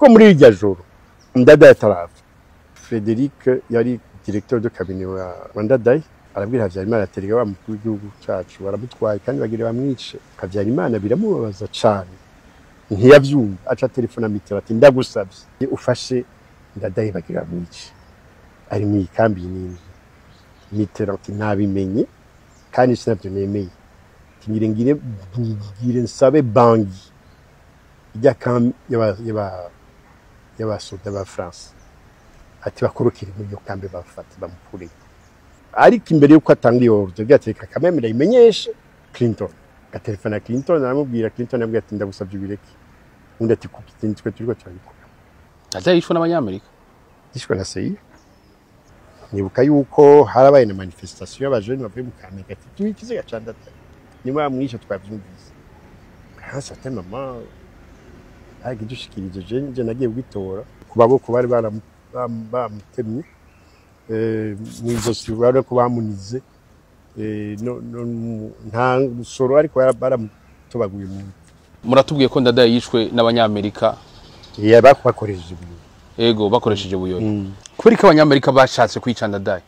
Kuko muri irya joro Ndadaye atarava, Frederic yari directeur de cabinet wa Ndadaye, arabwira Habyarimana ati: "Erega wa mukuru w'igihugu cacu baramutwaye kandi bagira bamwice." Habyarimana biramubabaza cane, ntiyavyumva, aca telefona Mitterrand ati: "Ndagusavye ufashe Ndadaye, bagira bamwice, ari mu ikambi nini." Mitterrand ati: "Nabimenye kandi sinavyo nemeye." Ati: Ngire nsabe Bangui ijya kambi y'abasoda ba France," ati "bakorokere muri iyo kambi, bafate bamukureyo." Ariko imbere yuko atanga iyo ordre, byatereka kameme ndayimenyeshe Clinton. Gatelefona Clinton, aramubwira. Clinton aramubwira ati: "Ndagusabye ubireke." Undi ati: "Kuki twe turiko turabikora?" Ndadaye yishwe n'Abanyamerika? Yishwe na CIA. Nibuka yuko harabaye na manifestation y'abajene bavuye mu Kamenge, ati: "Tuhe ikiziga ca Ndadaye, niba bamwishe twavyumvise." À un certain moment bagidushikirije, je nagiye kugitora ku maboko bari bamutemye, mw'izosi bari ko bamunize, no, nta busoro, ariko baramutobaguye mu Muratubwiye ko Ndadaye yishwe n'Abanyamerika. Yeah, bakoresheje ibintu. Ego, bakoresheje Buyoya. Kubera ko Abanyamerika bashatse kwica Ndadaye?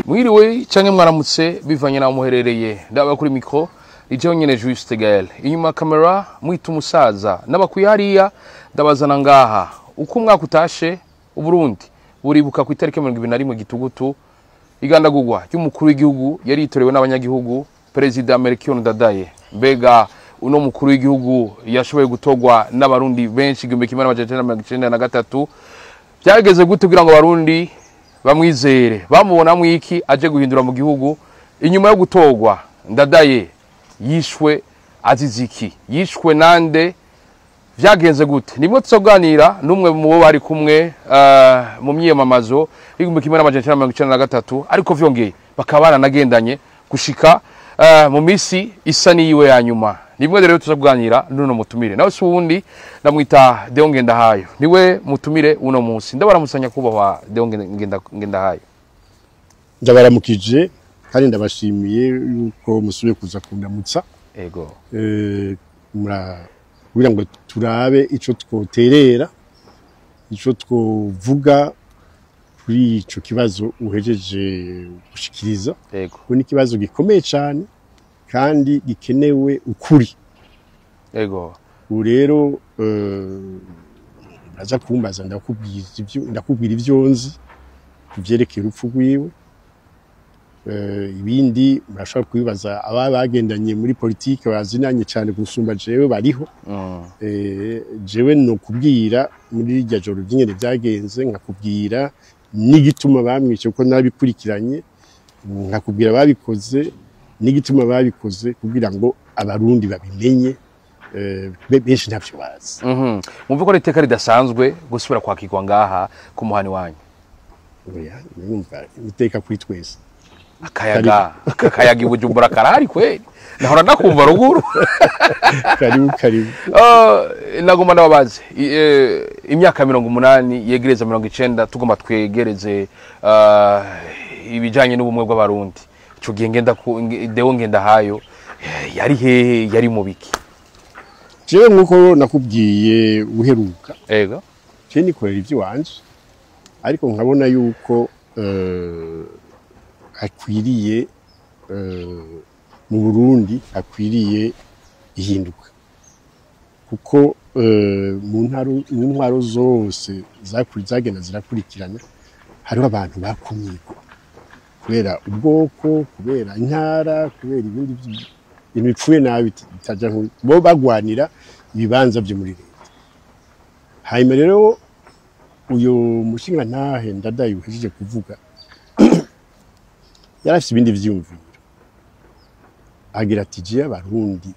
Mwiriwe canke mwaramutse bivanye naho muherereye. Ndaba kuri micro ni jewe nyene Juste Gaël, inyuma ya kamera mwita umusaza n'abakwiye hariya ndabazana ngaha. Uko umwaka utashe, Uburundi buribuka ku itariki 21 Gitugutu igandagurwa ry'umukuru w'igihugu yari yitorewe n'abanyagihugu, Perezida Melchior Ndadaye. Mbega uno mukuru w'igihugu yashoboye gutorwa n'Abarundi benshi 1993, byageze gute kugira ngo Abarundi bamwizere? Bamubonamo iki aje guhindura mu gihugu? Inyuma yo gutorwa, Ndadaye yishwe azize iki? Yishwe nande? Vyagenze gute? Nimwe tuzoganira n'umwe mu bo bari kumwe mu myiyamamazo y'1993, ariko vyongeye bakaba baranagendanye gushika mu misi isa n'iyiwe ya nyuma. Nimwe rero tuzoganira n'uno mutumire, nawe si uwundi, ndamwita Deo Ngendahayo, niwe mutumire uno munsi. Ndabaramusanya kubahwa Deo Ngendahayo. Ndabaramukije kandi ndabashimiye yuko musubiye kuza kundamutsa. Ego. Kugira ngo turabe ico twoterera, ico twovuga kuri ico kibazo uhejeje gushikiriza. Ego. Kuko ni ikibazo gikomeye cane kandi gikenewe ukuri. Ego. Ubu rero uraza kumbaza, ndakubwira ivyo nzi kuvyerekeye urupfu rwiwe. Ibindi murashobora kubibaza aba bagendanye muri politike, bazinanye cyane gusumba jewe, bariho. Jewe no kubwira muri irya joro ry'ingene byagenze, nkakubwira n'igituma bamwishe kuko nabikurikiranye, nkakubwira babikoze n'igituma babikoze, kugira ngo Abarundi babimenye. Benshi ntavyo bazi. Mwumve ko ari iteka ridasanzwe gusubira kwakirwa ngaha ku muhani wanyu. Oya, numva iteka kuri twese. Akayaga, akayaga i Bujumbura karahari kweli, nahora ndakumva ruguru. Karibu, karibu. Nagomba ndababaze, imyaka 80 yegereza 90, tugomba twegereze ibijanye n'ubumwe bw'Abarundi. Ico gihe ngenda ku Deo Ngendahayo yari hehe? Yari mu biki? Jewe nkuko nakubwiye uheruka, Ego. je nikorera ivy'iwanje, ariko nkabona yuko hakwiriye mu Burundi hakwiriye ihinduka, kuko mu ntwaro zose zagenda zirakurikirana hariho abantu bakumigwa kubera ubwoko, kubera intara, kubera ibindi ibintu bipfuye nabi bitaja bo bagwanira ibibanza vyo muri leta. Hanyuma rero uyu mushingantahe Ndadaye uhejeje kuvuga yarafise ibindi vyiyumviro, agira ati: "Jewe Abarundi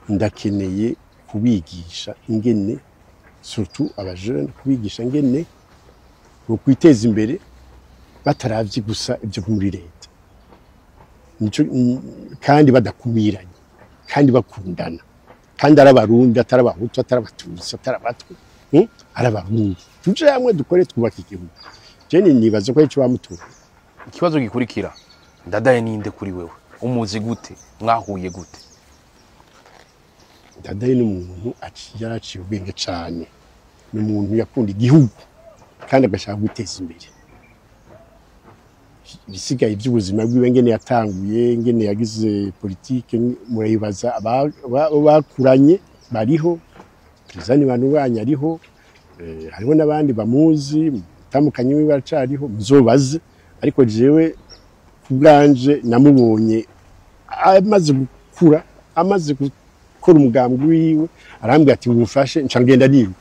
ndakeneye kubigisha ingene, surtout abajene, kubigisha ingene bo kwiteza imbere bataravye gusa ibyo muri leta. Nico kandi badakumiranye kandi bakundana, kandi ari Abarundi, atari Abahutu, atari Abatutsi, atari Abatwa, ari Abarundi, tuje hamwe dukore twubake igihugu." Je nibaza ko arico bamutoye. Ikibazo gikurikira: Ndadaye ninde kuri wewe? Umuzi gute? Mwahuye gute? Ndadaye ni umuntu yaraciye ubwenge cane, ni umuntu yakunda igihugu kandi agashaka guteza imbere. Ibisigaye by'ubuzima bwiwe, ngene yatanguye, ngene yagize politike, murayibaza bakuranye bariho. Perezida Ntibantunganya ariho, hariho n'abandi bamuzi mutandukanye wiwe baracariho, muzobaze. Ariko jewe ku bwanje namubonye amaze gukura, amaze gukora umugambi wiwe, arambwira ati: "Ngufashe", nca ngenda niwe.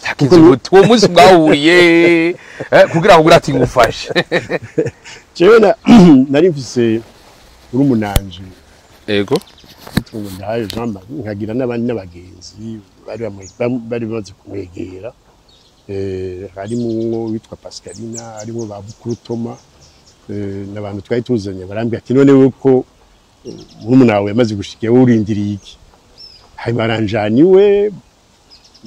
Yagize gute uwo munsi mwahuriye, kugira ngo ati ngufashe? Jewe nari mfise urumunanje witwa ngo Ndahayo Jean Marie, nkagira n'abandi n'abagenzi bari bamaze kumwegera, harimwo witwa Pascalina, harimwo ba Bukuru Toma, n'abantu twari tuzanye. Barambwira ati: "None wewe ko murumuna wawe yamaze gushika, wowe urindiriye iki?" Hanyuma aranjana iwe,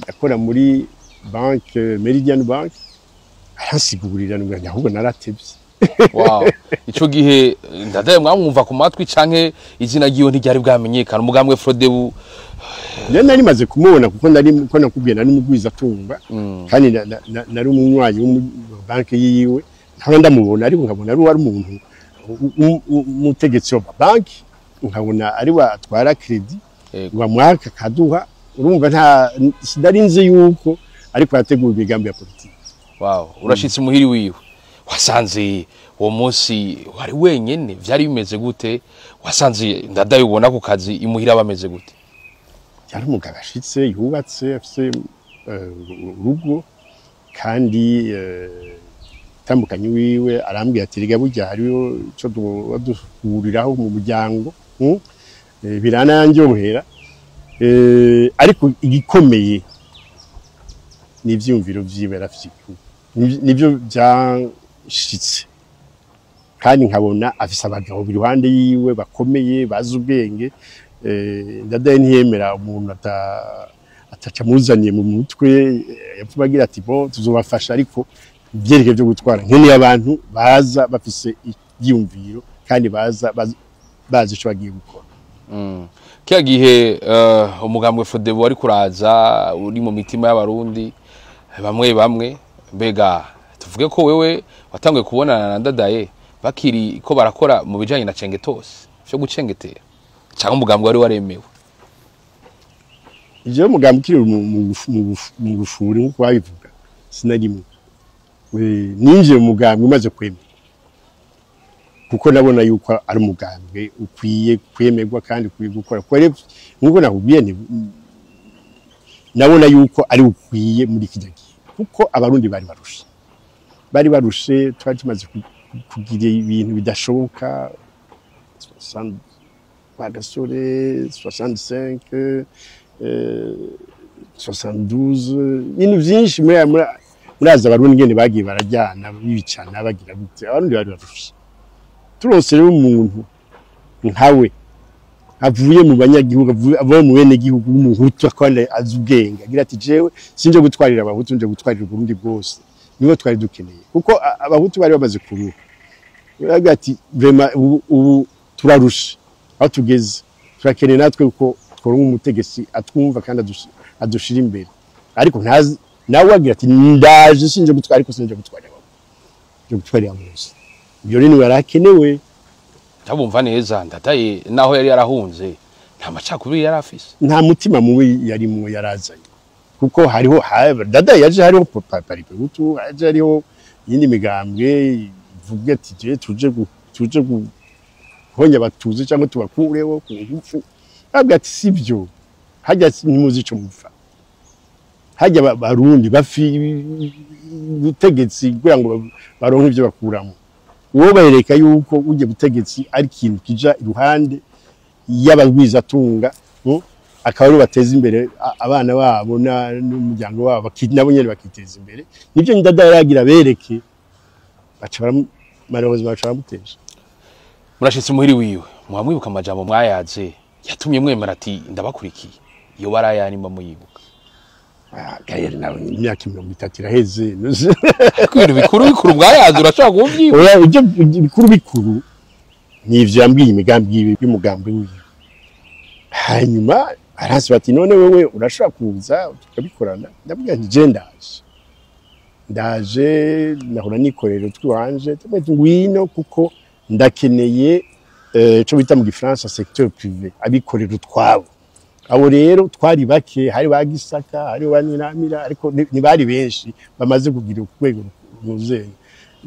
akora muri banke Meridian Bank, aransigurira, nubwo ahubwo naratevye. Wow, ico gihe Ndadaye mwamwumva ku matwi canke izina ryiwe ntiryari bwamenyekana, umugambwe Frodebu? Rero nari maze kumubona, kuko nari ko nakubwiye nari umugwizatunga kandi nari umunywanyi banki yiwe, nkaba ndamubona, ariko nkabona ari wari umuntu umutegetsi wa banki, nkabona ari we atwara crédit bamwaka akaduha. Urumva nta sinari nzi yuko ariko arategura imigambi ya politiki. Wow, urashitse muhiri wiwe, wasanze uwo munsi wari wenyene? Vyari bimeze gute? Wasanze Ndadaye ubona ku kazi imuhira bameze gute? Yari umugabo ashitse, yubatse, afise urugo, kandi tandukanye wiwe arambwira ati: "Rega burya hariho ico duhuriraho mu muryango." Birananyohera, ariko igikomeye ni ivyiyumviro vyiwe yarafise igihugu. Nivyo vyanshitse, kandi nkabona afise abagabo iruhande yiwe bakomeye, bazi ubwenge. Ndadaye ntiyemera umuntu ataca amuzaniye mu mutwe. Yapfuma agira ati: "Bo tuzobafasha, ariko ivyerekeye vyo gutwara nkeneye abantu baza bafise ivyiyumviro kandi baza bazi ico bagiye gukora." Kya gihe umugambwe Frodebu wari kuraza uri mu mitima y'Abarundi bamwe bamwe, mbega tuvuge ko wewe watanguye kubonana na Ndadaye bakiri ko barakora mu bijanye na cengetose vyo gucengetera, cyangwa umugambwe wari waremewe? Ivyo mugambi ukiri mu bufuri nk'uko babivuga, sinarimwe. Ninjiye mu mugambwe umaze kwemera, kuko nabona yuko ari umugambwe ukwiye kwemerwa kandi ukwiye gukora. Kuko rero nk'uko nakubwiye nti nabona yuko ari ukwiye muri kijya gihe, kuko Abarundi bari barushe, bari barushe. Twari tumaze kugira ibintu bidashoboka, Rwagasore, 65, 72, ibintu byinshi murazi Abarundi ngene bagiye barajyana, bicana, bagira gute. Abarundi bari barushe. Turonse rero umuntu nkawe avuye mu banyagihugu, avuye mu bene gihugu, w'umuhutu kandi azi ubwenge, agira ati: "Jewe sinje gutwarira Abahutu, nje gutwarira Uburundi bwose." Nibo twari dukeneye, kuko Abahutu bari bamaze kuruha. Baravuga ati: "Vraiment ubu turarushe, aho tugeze turakeneye natwe ko tworonka umutegetsi atwumva kandi adushira imbere." Ariko ntazi nawe agira ati: "Ndaje, sinje gutwara, ariko sinje gutwarira Abahutu, nje gutwarira bose." Ibyo rero yarakenewe. Ndabumva neza, Ndadaye naho yari yarahunze nta macakubiri yari afise? Nta mutima mubi yarimwo yarazanye, kuko hariho Ndadaye yaje hariho Palipehutu, haje hariho iyindi migambwe ivuga ati: "Je tuje guhonya Abatuzi cyangwa tubakureho ku ngufu." Avuga ati: "Sivyo, hajya ntimuzi ico mupfa, hajya Barundi bafi ubutegetsi kugira ngo baronke ivyo bakuramo." Uwo bereka yuko ujye butegetsi ari ikintu kija iruhande y'abagwizatunga, akaba aribo bateza imbere abana babo n'umuryango wabo, nabo nyene bakiteza imbere. Nivyo Ndadaye yagira bereke, baca malheureusement baca baramuteje. Murashitse muhiri wiwe, mwamwibuka amajambo mwayaze yatumye mwemera ati: "Ndabakurikiye"? Iyo barayanimba muyibuka? Ah, Gaël, nawe imyaka 30 iraheze. Ariko ibintu bikuru bikuru mwayaze urashobora kuvyibuka? Oya, ibyo bikuru bikuru ni ivyo yambwiye, imigambi yiwe y'umugambi wiwe. Hanyuma Aransi bati none wewe urashobora kuza tukabikorana? Ndabwira nti je ndaje nahora nikorera utwanje, ngwino kuko ndakeneye ico bita mu gifaransa secteur privé, abikorera utwabo. Abo rero twari bake, hari ba Gisaka, hari ba Nyiramira, ariko ntibari benshi bamaze kugira urwego ruzeye.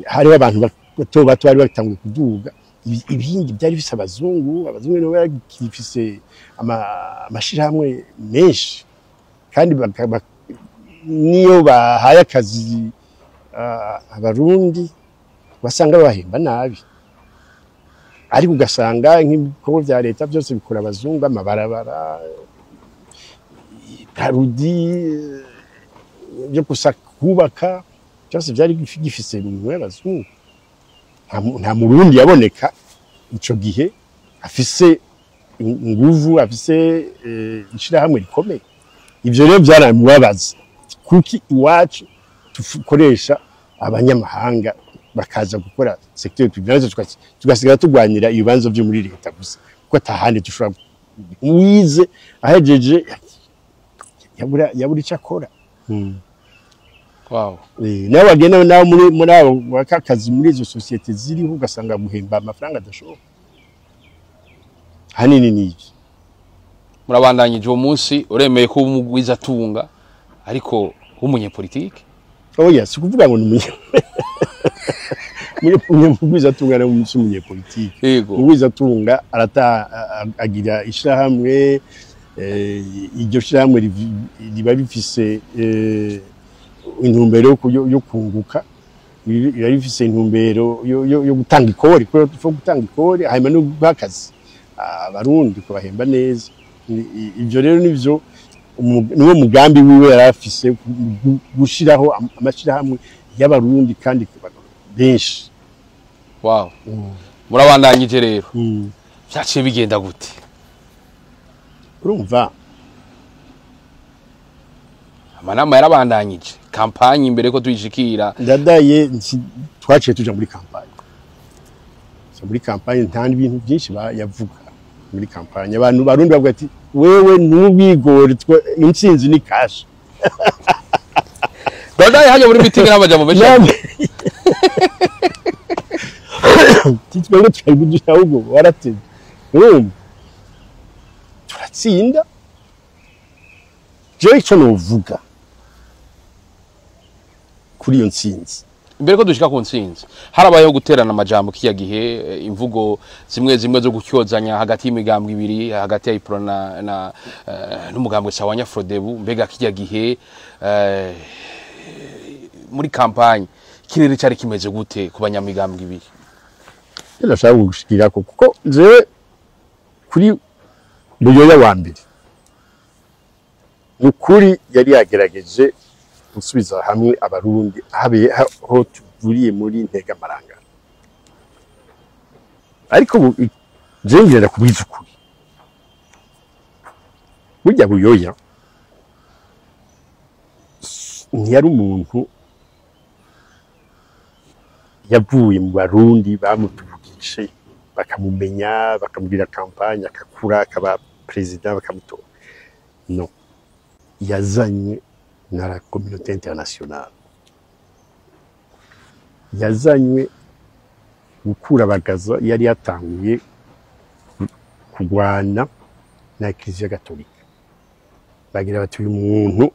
Hariho abantu bato bato bari batanguye kuduga, ibindi byari bifise abazungu. Abazungu nibo bagifise amashirahamwe menshi, kandi niyo bahaye akazi abarundi basanga babahemba nabi, ariko ugasanga nk'ibikorwa vya leta byose bikora abazungu, amabarabara, karudi byo gusa kubaka byose byari gifise mu y'abazungu. Nta murundi yaboneka ico gihe afise inguvu, afise ishirahamwe rikomeye. Ivyo rero byaramubabaza, kuki iwacu tukoresha abanyamahanga bakaza gukora secteur public, tugasigara tugwanira ibibanza byo muri leta gusa, kuko atahandi dushobora. Uwize ahejeje yabura icyo akora. Wow. Nawe wagenda nawe muri abo bakakazi muri izo société ziriho, ugasanga guhemba amafaranga adashoboka. Hanini ni iki. Murabandanyije uwo munsi uremeye ko umugwiza atunga ariko w'umunyepolitike? Oya, si kuvuga ngo ni umugwiza atunga na umunyepolitike. Yego. Umugwiza atunga arata agira ishirahamwe, iryo shirahamwe riba rifise intumbero yo kunguka, riba rifise intumbero yo gutanga ikori, ko gutanga ikori hanyuma no guha akazi abarundi kubahemba neza. Ivyo rero nivyo niwo mugambi wiwe yari afise, gushiraho amashirahamwe y'abarundi kandi benshi. Wow. Murabandanyije rero. Vyaciye bigenda gute? Urumva amanama yarabandanyije, kampanye imbere ko tuyishikira. Ndadaye twaciye tuja muri kampanye. So muri kampanye nta bintu byinshi yavuga muri kampanye. Abantu barundi bavuga ati wewe ntubigore, intsinzi ni cash. Ndadaye haje muri meeting n'amajambo menshi. Titwe twari ahubwo waratsinze. Urumva turatsinda. Jewe ico novuga kuri iyo ntsinzi, imbere ko dushika ku ntsinzi, harabayeho guterana amajambo kiya gihe, imvugo zimwe zimwe zo gutyozanya hagati y'imigambwe ibiri, hagati ya Iprona na n'umugambwe Sawanya Frodebu. Mbega kiya gihe muri kampanye kirere cari kimeze gute ku banyamigambwe ibiri? Ndashaka gushikira kuko jewe kuri Buyoya wa mbere nukuri yari yagerageje gusubiza hamwe abarundi habe aho tuvuriye muri Ntegamaranga, ariko je ngira kubwiza ukuri, burya Buyoya ntiyari umuntu yavuye mu barundi bamutubukishe bakamumenya, bakamubwira kampanye, akakura akaba president bakamutora. No, yazanywe na la communauté internationale, yazanywe gukura Bagaza yari yatanguye kugwana na Eklezia Gatolika. Bagira bati uyu muntu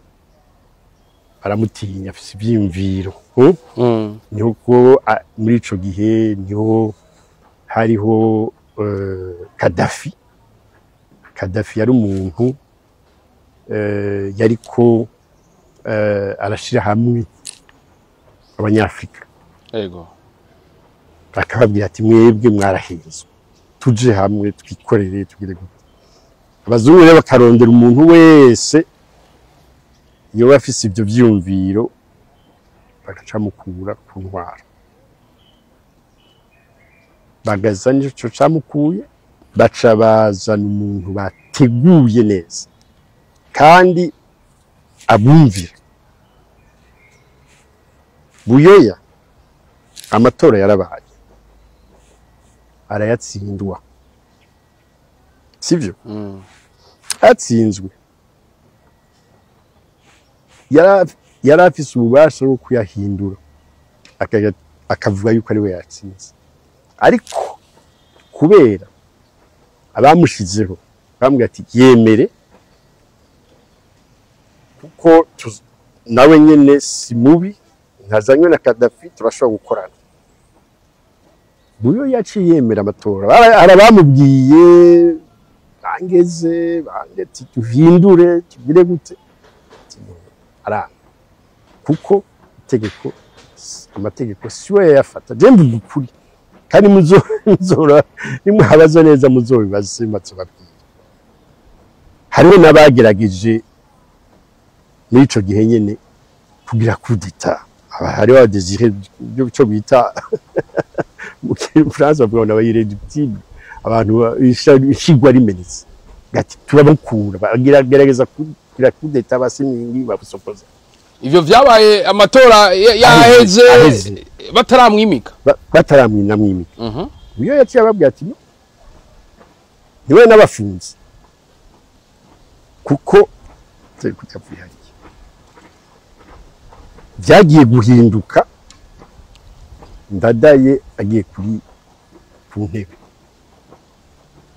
baramutinya, afise ivyiyumviro. Niho ko muri ico gihe niho hariho Kadhafi. Kadhafi yari umuntu yariko arashira hamwe abanyafrika. Yego. Akababwira ati mwebwe mwarahenzwe, tuje hamwe twikorere tugire gute. Abazungu rero bakarondera umuntu wese iyo bafise ivyo vyiyumviro bagacamukura ku ntwaro. Bagaza nico camukuye, baca bazana umuntu bateguye neza kandi abumvira. Buyoya amatora yarabaye arayatsindwa, sivyo? Atsinzwe yari afise ububasha bwo kuyahindura, akavuga yuko ari we yatsinze. Ariko kubera abamushizeho bamubwira ati yemere, kuko nawe nyene si mubi, ntazanywe na Kadhafi, turashobora gukorana. Buyo yaciye yemera amatora. Hari abamubwiye bangeze bande tuhindure tugire gute, aranga, kuko itegeko, amategeko siwe yayafata. Je mvuga ukuri, kandi muzora nimwabaza neza muzobibaze mazobabwira. Hariho n'abagerageje muri ico gihe nyene kugira coup d'état. Hariho abadésiré cyo bita mu Kifaransa bavuga ngo n'abayirréductible, abantu ishigwa rimenetse gati turabakura, bagerageza kugira coup d'état basimingi babusokoza. Ivyo vyabaye amatora yaheze, Aheze. bataramwimika. Bataramwimika. Iyo yaciye ababwira ati no, niwe n'abafunze kuko turi kutavuye hariya. Vyagiye guhinduka Ndadaye agiye kuri ku ntebe.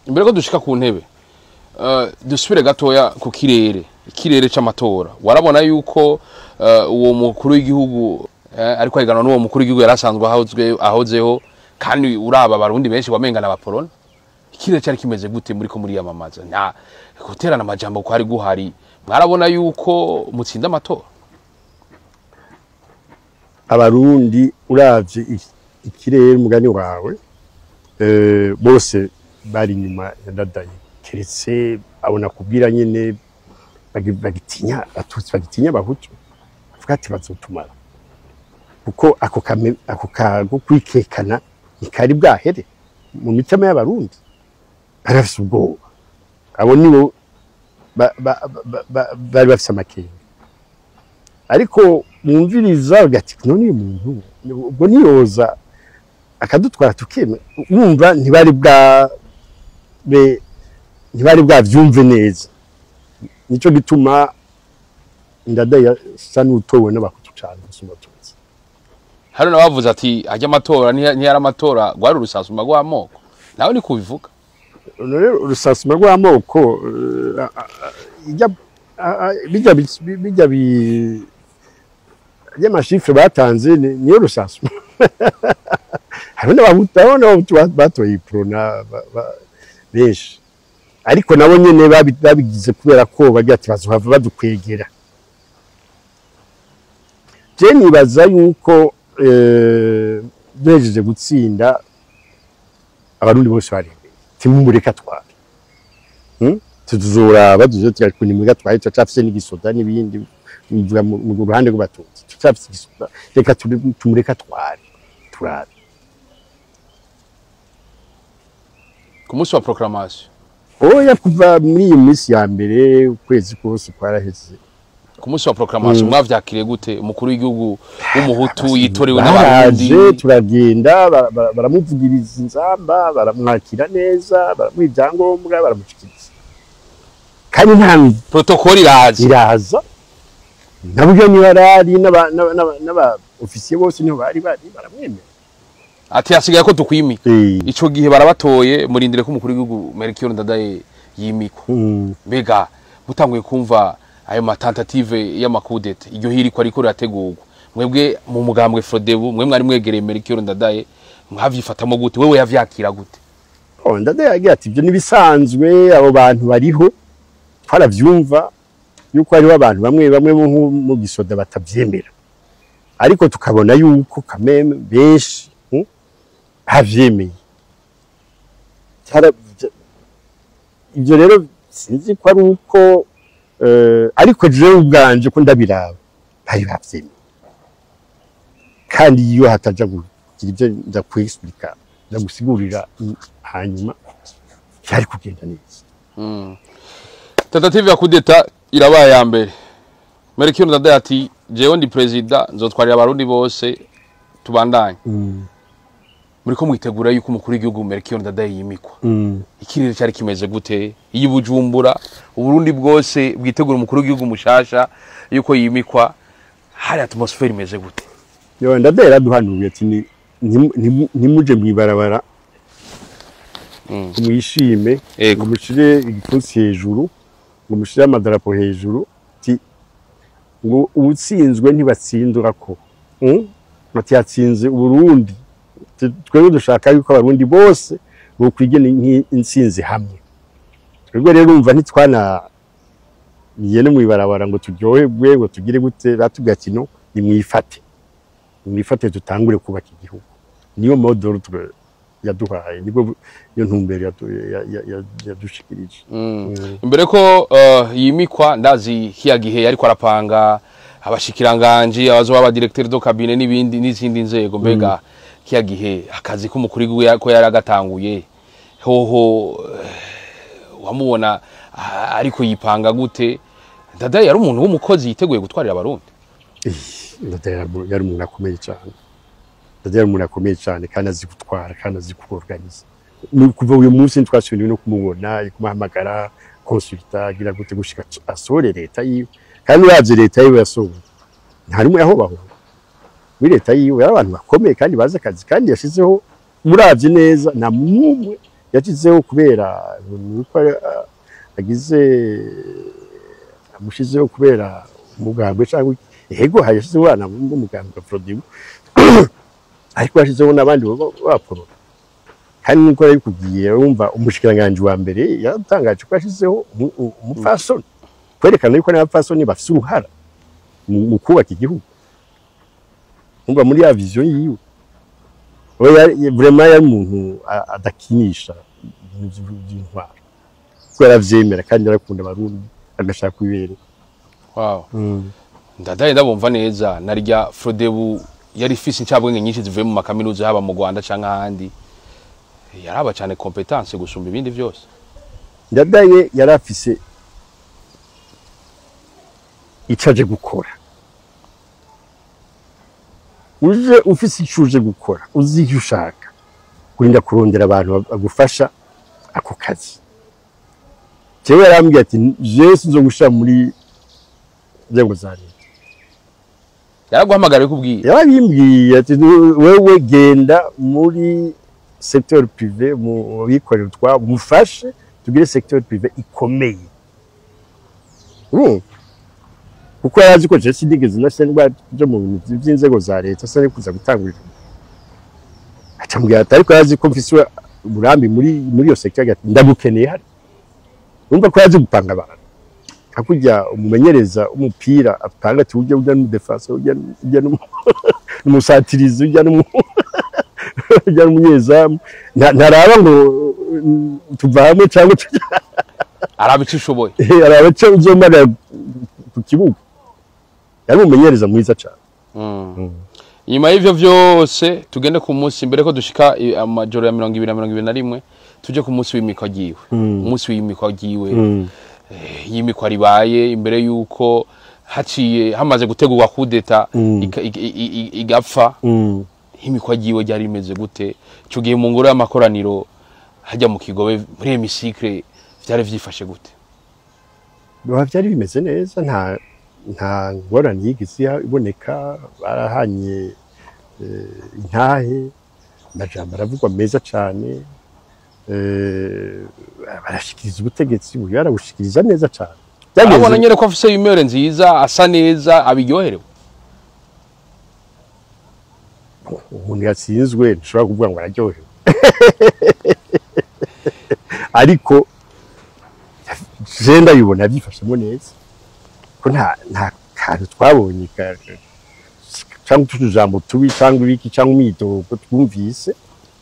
Imbere ko dushika ku ntebe, dusubire gatoya ku kirere, ikirere c'amatora. Warabona yuko uwo mukuru w'igihugu ariko ahiganwa n'uwo mukuru w'igihugu yari asanzwe ahozeho, kandi uraba abarundi benshi wamenga n'abaporona. Ikirere cari kimeze gute muri ko muriyamamaza? Nta guterana amajambo kwari guhari? Mwarabona yuko mutsinda amatora? Abarundi uravye ikirere, umugani wawe, bose bari inyuma ya Ndadaye, keretse abona kubwira nyene bagitinya Abatutsi, bagitinya Abahutu, bavuga ati bazotumara, kuko ako kago kwikekana ntikari bwahere mu mitima y'Abarundi. Bari bafise ubwoba, abo nibo bari bafise amakenga. Ariko mwumviriza bagati none uyu muntu ubwo niyoza akadutwara tukeme, wumva ntibari bwavyumve neza. Nico gituma Ndadaye asa n'utowe n'Abahutu cane gusumba Abatutsi. Hari n'abavuze ati ajya amatora ntiyari amatora, rwari urusasuma rw'amoko. Nawe ni kubivuga? None urusasuma rw'amoko, bijya by'amachiffres batanze niyo rusasuma. Hariho n'Abahutu batoye Uprona benshi, ariko nabo nyene babigize kubera ko bagira ati bazohava badukwegera. Je nibaza yuko duhejeje gutsinda, Abarundi bose baremeye timumureka tware. Tuzoraba tuzo nimureka tware, turacafise n'igisoda n'ibindi. Mvuga mu ruhande rw'Abatutsi, turacafise igisoda, reka tumureka tware turabe. Ku munsi wa proclamation? Oya, kuva muri iyi minsi ya mbere, ukwezi kose kwaraheze. Ku munsi wa proclamation mwavyakiriye gute, umukuru w'igihugu w'umuhutu yitorewe n'Abarundi? Baraje, turagenda, baramuvugiriza inzamba, baramwakira neza, baramuha ibyangombwa, baramushikiriza, kandi nta Protocole iraza? Iraza, nabwo niba arari n'aba officiers bose niho bari bari, baramwemera. Ati hasigaye ko tukwimika. Ico gihe barabatoye, murindire ko umukuru w'igihugu Melchior Ndadaye yimikwa. Mbega mutanguye kumva ayo matentatives y'amacoups d'état, iryo hirikwa riko rirategurwa, mwebwe mu mugambwe Frodebu, mwe mwari mwegereye Melchior Ndadaye, mwavyifatamo gute? Wewe yavyakira gute? Oh, Ndadaye yagira ati ibyo nibisanzwe, abo bantu bariho, twaravyumva yuko hariho abantu bamwe bamwe bo nko mu gisoda batavyemera, ariko tukabona yuko kameme benshi bavyemeye. Ibyo rero sinzi ko ari uko, ariko jewe ubwanje ko ndabiraba bari bavyemeye, kandi iyo hataja kugira ibyo nza kwexplica, nza gusigurira, hanyuma byari kugenda neza. Tentative ya coup d'état irabaye ya mbere. Melchior Ndadaye ati jewe ndi président, nzotwarira Abarundi bose, tubandanye. Muriko mwitegura yuko umukuru w'igihugu Melchior Ndadaye yimikwa, ikirere cyari kimeze gute iyo Bujumbura, Uburundi bwose bwitegura umukuru w'igihugu mushasha yuko yimikwa? Hari atmosphère imeze gute? Yo, Ndadaye yaraduhanuye ati ntimuje mw'ibarabara ngo mwishime, ngo mushire igipfunsi hejuru, ngo mushire amadarapo hejuru, ati ngo uwutsinzwe ntibatsindura ko. Ati yatsinze Uburundi. Ati twebwe dushaka yuko Abarundi bose bokwigena intsinzi hamwe. Twebwe rero urumva ntitwana no mw'ibarabara ngo turyoherwe, ngo tugire gute. Batubwiye ati no, nimwifate, nimwifate, dutangure kubaka igihugu. Niyo mot d'ordre yaduhaye, nibwo niyo ntumbero yadushikirije. Imbere ko yimikwa, ndazi kiya gihe yariko arapanga abashikiranganji, abazoba aba directeur de cabinet n'ibindi n'izindi nzego. Mbega kiya gihe akazi k'umukuru w'igihugu ko yari agatanguye hoho, wamubona ariko yipanga gute? Ndadaye yari umuntu w'umukozi yiteguye gutwarira Abarundi? Ndadaye yari umuntu akomeye cyane. Ndadaye yari umuntu akomeye cyane kandi azi gutwara kandi azi kuorganiza. Kuva uyu munsi ntitwasubiye no kumubona, kumuhamagara, consulta, agira gute, gushika asohore leta yiwe. Kandi uravye leta yiwe yasohoye, nta rumwe aho baho muri leta yiwe yari abantu bakomeye kandi bazi akazi. Kandi yashizeho, muravye neza, nta n'umwe yashizeho kubera nuko agize amushizeho kubera umugambwe cyangwa ego. Yashizeho abana b'umugambwe wa Frodebu, ariko yashizeho n'abandi b'Abaporona. Kandi nuko yabikubwiye, wumva umushikiranganji wa mbere yatangaje ko yashizeho umupfasoni, kwerekana yuko n'abapfasoni bafise uruhara mu kubaka igihugu. Umva muri ya vision yiwe, we vraiment yari umuntu adakinisha ibintu by'intwaro, kuko yaravyemera kandi yarakunda Abarundi, agashaka kubibereka. Wow. Ndadaye ndabumva neza. Narya Frodebu yari ifise incabwenge nyinshi zivuye mu makaminuza, haba mu Rwanda canke ahandi. Yaraba cyane compétence gusumba ibindi byose. Ndadaye yari afise ico aje gukora. Uje ufise ico uje gukora, uzi icyo ushaka, kurinda kurondera abantu bagufasha ako kazi. Jewe yarambwiye ati jewe sinzogushira muri nzego za leta. Yaraguhamagara bikubwiye? Yarabimbwiye ati wewe genda muri secteur privé, mu bikorera utwabo, mufashe tugire secteur privé ikomeye. Urumva, kuko yarazi ko je sinigeze nasendwa byo mu bintu by'inzego za leta, asa no kuza gutangurira, acambwira ati ariko yarazi ko mfise uburambi muri iyo secteur, ati ndagukeneye hari. Urumva ko yazi gupanga abantu hakurya umumenyereza umupira apanga ati ujya n'umu défenseur, ujya n'umusatirizi, ujya n'umunyezamu. Ntaraba ngo tuva hamwe cyangwa tujya Araba icyo ushoboye. Araba icyo uzomara ku kibuga. Yari umumenyereza mwiza cyane. Inyuma y'ivyo vyose, tugende ku munsi, mbere ko dushika amajoro ya 20 na 21, tuje ku munsi w'imikwa ryiwe. Umunsi w'imikwa ryiwe, yimikwa ribaye imbere yuko haciye hamaze gutegurwa coup d'état igapfa. Imikwa ryiwe ryari rimeze gute ico gihe mu ngoro y'amakoraniro hajya mu Kigobe, muri hémicycle, vyari vyifashe gute? Biba byari bimeze neza, nta ngorane yigeze iboneka. Barahanye intahe, amajambo aravugwa meza cane, barashikiriza ubutegetsi, ubu barabushikiriza neza cane. Arabona nyene ko afise humeur nziza, asa neza, abiryoherewe. Umuntu yatsinzwe ntushobora kuvuga ngo araryohewe, ariko je ndabibona abyifashemo neza, ko nta kantu twabonye cyangwa utujambo tubi cyangwa ibiki cyangwa imyidogo twumvise.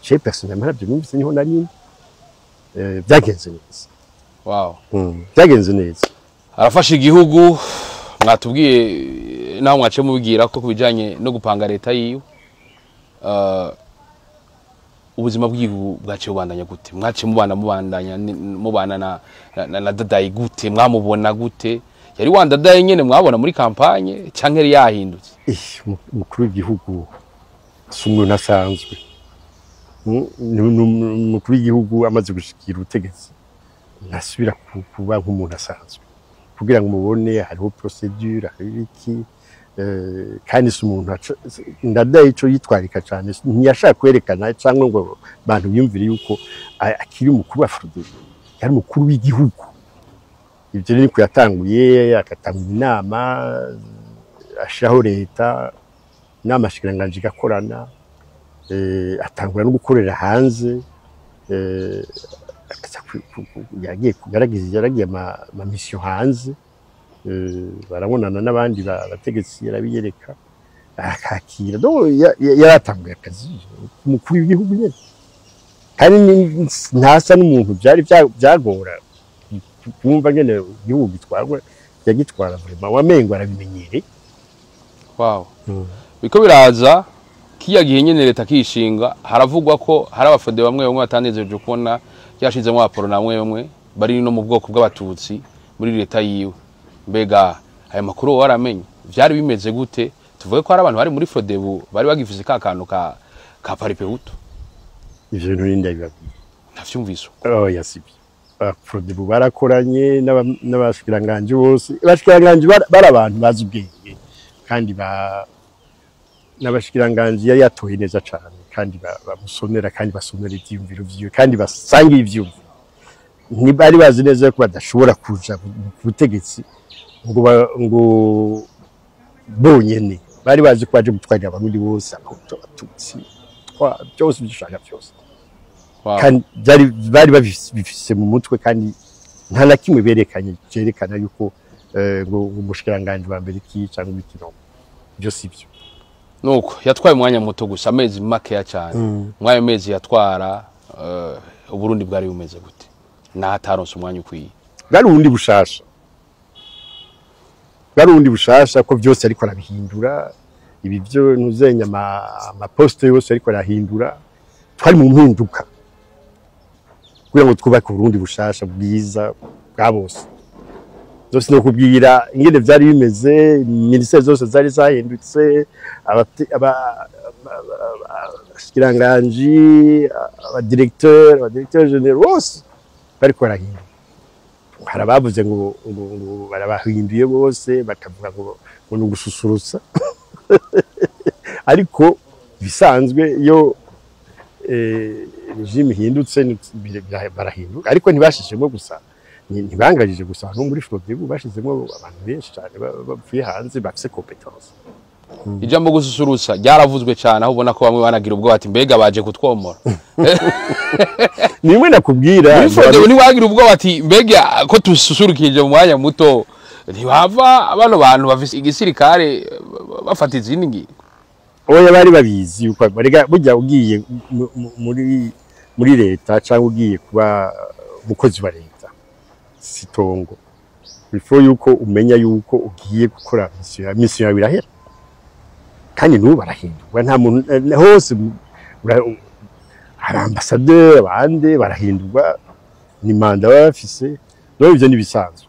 Je personnellement ntabyo numvise, niho nari. Byagenze neza. Byagenze neza. Arafashe igihugu. Mwatubwiye naho mwaciye mubwira ko kubijanye no gupanga leta yiwe, ubuzima bw'igihugu bwaciye bubandanya gute? Mwaciye mubana mubandanya mubana na Ndadaye gute? Mwamubona gute? Yari wa Ndadaye nyene mwabona muri campagne canke yari yahindutse? Umukuru w'igihugu si umuntu asanzwe. Umukuru w'igihugu amaze gushikira ubutegetsi ntasubira kuba nk'umuntu asanzwe. Kugira ngo mubone, hariho procédure, hariho iki, kandi si umuntu Ndadaye ico yitwarika cane, ntiyashaka kwerekana cyangwa ngo abantu biyumvire yuko akiri umukuru wa Frodebu. Yari umukuru w'igihugu. Ibyo rero niko yatanguye, agatanga inama, ashiraho leta, inama nshikiranganji igakorana, atangura no gukorera hanze, akaza yagiye kugaragaza, yaragiye ama mission hanze, barabonana n'abandi bategetsi, yarabiyereka, akakira. Donc yaratanguye akazi umukuru w'igihugu nyene, kandi ntasa n'umuntu byari byagora kumva nyene igihugu gitwarwa, yagitwara vraiment wamengo arabimenyereye. Wow, biko biraza kiya gihe nyene leta kishinga, haravugwa ko hari abafode bamwe bamwe batanezereje kubona yashizemo Abaprona bamwe bamwe bari no mu bwoko bw'Abatutsi muri leta yiwe. Mbega aya makuru wowe waramenye, vyari bimeze gute? Tuvuge ko hari abantu bari muri Frodebu bari bagifise ka kantu ka Palipehutu? Ivyo bintu ninde yabibabwiye? Ntavyumvise uko. Oh, yasibye. Frodebu barakoranye n'abashikiranganji bose. Abashikiranganji bari abantu bazi ubwenge, kandi n'abashikiranganji yari yatoye neza cane, kandi bamusonera, kandi basonera ivyiyumviro vyiwe, kandi basangiye ivyiyumviro. Ntibari bazi neza ko badashobora kuja ku butegetsi ngo bonyene. Bari bazi ko baje gutwarira Abarundi bose, Abahutu, Abatutsi, byose, ibyo ushaka byose. Kandi bari babifise mu mutwe, kandi nta na kimwe berekanye cyerekana yuko ngo umushikiranganji wa mbere iki cyangwa iki. No, ibyo si byo. Nuko yatwaye umwanya muto gusa, amezi makeya cyane. Mw'ayo mezi yatwara, Uburundi bwari bumeze gute naho ataronse umwanya ukwiye? Bwari ubundi bushasha, bwari ubundi bushasha, ko byose ariko arabihindura. Ibi byo ntuzenya, amaposte yose ariko arahindura. Twari mu mpinduka kugira ngo twubake Uburundi bushasha bwiza bwa bose. Zose no kubwira ingene vyari bimeze, ministère zose zari zahindutse, abashikiranganji, abadirecteur, abadirecteur généraux bose bariko barahindura. Hari abavuze ngo barabahinduye bose, bakavuga ngo ni ugususurutsa, ariko bisanzwe iyo régime ihindutse barahinduka. Ariko ntibashizemo gusa, ntibangajije gusa no muri Frodebu, bashizemo abantu benshi cyane bavuye hanze bafise compétence. Ijambo gususurutsa ryaravuzwe cyane, aho ubona ko bamwe banagira ubwoba ati: "Mbega baje kutwomora?" Nimwe nakubwira. Muri Frodebu ntiwagira ubwoba ati: "Mbega ko dususurukije mu mwanya muto, ntibava bano bantu bafise igisirikare bafata izindi ngingo?" Oya, bari babizi yuko barega burya ugiye muri leta cyangwa ugiye kuba umukozi wa leta, sitongo before yuko umenya yuko ugiye gukora mission, mission yawe irahera. Kandi n'ubu barahindurwa, nta muntu hose hari ambassadeur, abandi barahindurwa, ni mandat baba bafise. Rero ivyo ni bisanzwe,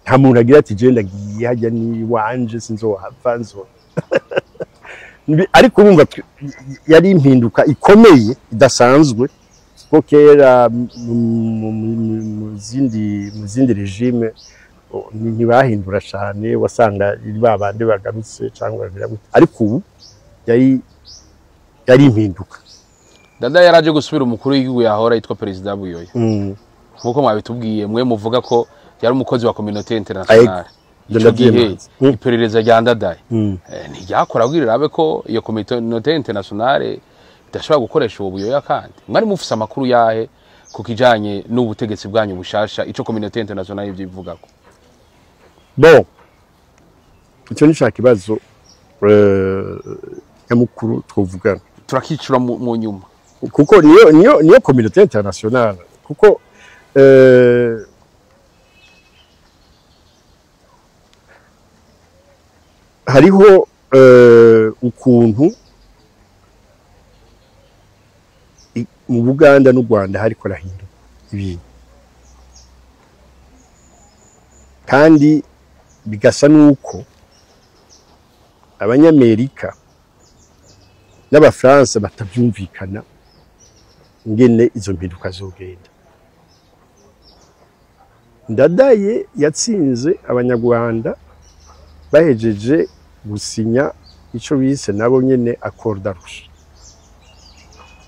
nta muntu agira ati: "Je ndagiye hajya ni wanje, sinzohava nzo." Ariko urumva yari impinduka ikomeye idasanzwe, kuko kera mu zindi régime ntibahindura cyane, wasanga ari ba bandi bagarutse cyangwa bagira gute. Ariko ubu yari impinduka. Dada yaraje gusubira umukuru w'igihugu yahora yitwa Perezida Buyoya. Nkuko mwabitubwiye, mwe muvuga ko yari umukozi wa communauté internationale. Ico gihe Ndavyemanza. Iperereza rya Ndadaye ntiryakora kugira irabe ko iyo communauté internationale idashobora gukoresha uwo Buyoya? Kandi mwari mufise amakuru yahe ku kijanye n'ubutegetsi bwanyu bushasha, ico communauté internationale ivyo ivugako? Bon, icyo ni ca kibazo nyamukuru twovugana. Turakicura mu nyuma. Kuko niyo communauté internationale, kuko hariho ukuntu mu Buganda n'u Rwanda hariko rahinduka ibintu, kandi bigasa nuko Abanyamerika n'Abafaransa batavyumvikana. Ingene izo mpinduka zogenda. Ndadaye yatsinze Abanyarwanda bahejeje gusinya ico bise nabo nyene Accord d'Arusha.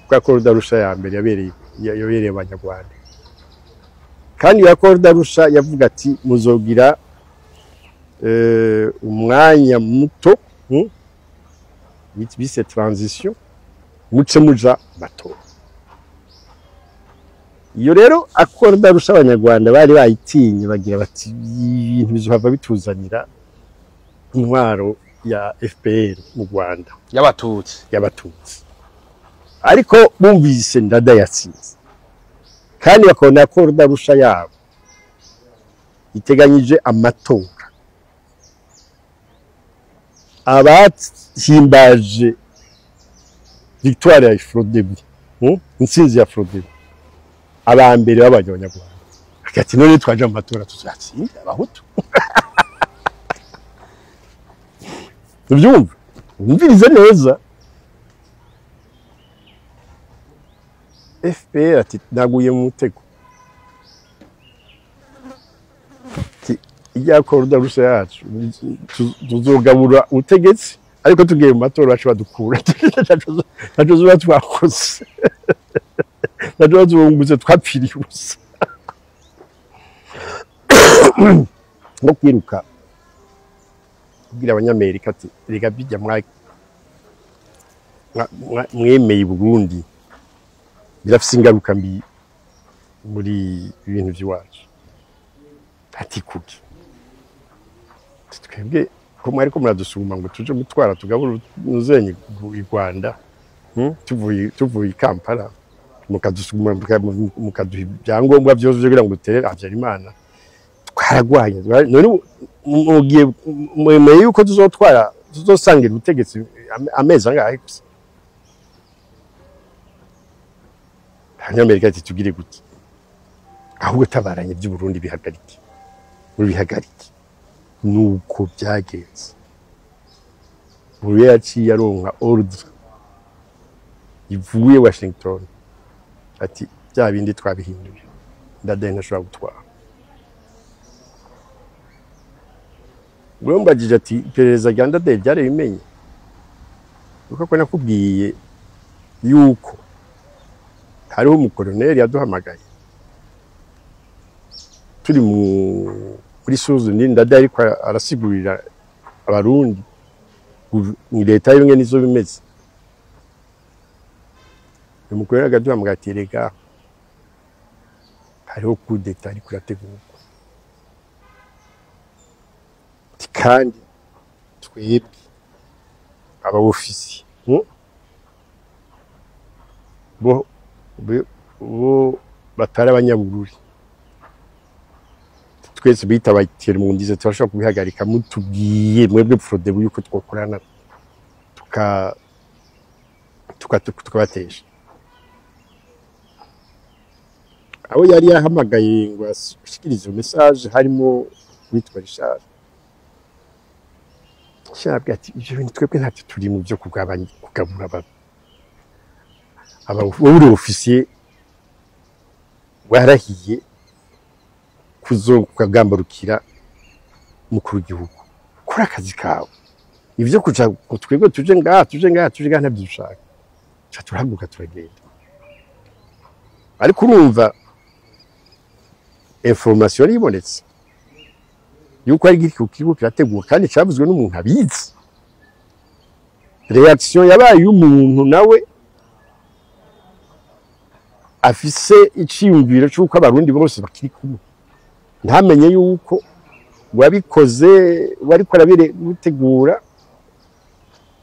Kuko Accord d'Arusha ya mbere yabereye Abanyarwanda. Kandi iyo Accord d'Arusha yavuga ati muzogira umwanya muto, bise transition, muce muja matora. Iyo rero Accord d'Arusha Abanyarwanda bari bayitinye, bagira bati ibintu bizohava bituzanira intwaro ya FPR mu Rwanda. Y'Abatutsi. Y'Abatutsi. Ariko bumvise Ndadaye yatsinze, kandi bakabona Accord d'Arusha yabo iteganyije amatora, abahimbaje victoire ya Frodebu, intsinzi ya Frodebu, aba mbere babaye Abanyarwanda. Ati none twaje mu matora tuzatsinda Abahutu? Ubyumva, wumvirize neza. FPR ati naguye mu mutego. Ati ijya Accord d'Arusha yacu tuzogabura ubutegetsi, ariko tugiye mu matora bacu badukura, ntaco zuba twakoze, ntaco tuzunguze, twapfiriye ubusa. No kwiruka kubwira Abanyamerika ati reka bijya mwemeye Burundi birafise ingaruka mbi muri ibintu by'iwacu. Ati kuki twebwe ko mwari ko muradusuma ngo tuje gutwara tugabura muzenyi i Rwanda, tuvuye i Kampala, mukadusuma mukaduha ibyangombwa byose kugira ngo dutere Habyarimana, twaragwanye. None mugiye mwemeye yuko tuzotwara, tuzosangira ubutegetsi amezi angahe gusa? Abanyamerika ati tugire gute? Ahubwo tabaranye by'u Burundi bihagarike, bihagarike. Nuko byagenze. Burundi yaciye aronka ordre ivuye Washington ati bya bindi twabihinduye, Ndadaye ntashobora gutwara. Mbagije ati iperereza rya Ndadaye ryarabimenye, kuko ko nakubwiye yuko hariho umukoloneli yaduhamagaye turi muri Suzuni, Ndadaye ariko arasigurira Abarundi ni leta y'ubumwe nizo bimeze. Umukoloneli akaduhamagaye ati rega hariho coup d'état ariko irategurwa, kandi twebwe aba ofisi bo batari Abanyabururi twese bita abatera mu ndize turashobora kubihagarika, mutubwiye mwebwe Frodebu yuko twokorana tukabatesha. Abo yari yahamagaye ngo ashikirize message harimo witwa Richard. Shabwe ati ibyo bintu twebwe ntacyo turi mu byo kugabanya kugabura aba uri officier warahiye kuzokagambarukira mukuru w'igihugu, kora akazi kawe, ivyo kuja twebwe tuje ngaha tuje ngaha tuje ngaha ntabyo dushaka. Ca turahaguruka turagenda. Ariko urumva information yari ibonetse yuko ari igihugu kirategura, kandi cyavuzwe n'umuntu abizi. Reaction yabaye y'umuntu nawe afise iciyumviro cy'uko Abarundi bose bakiri kumwe, ntamenye yuko wabikoze wariko arabitegura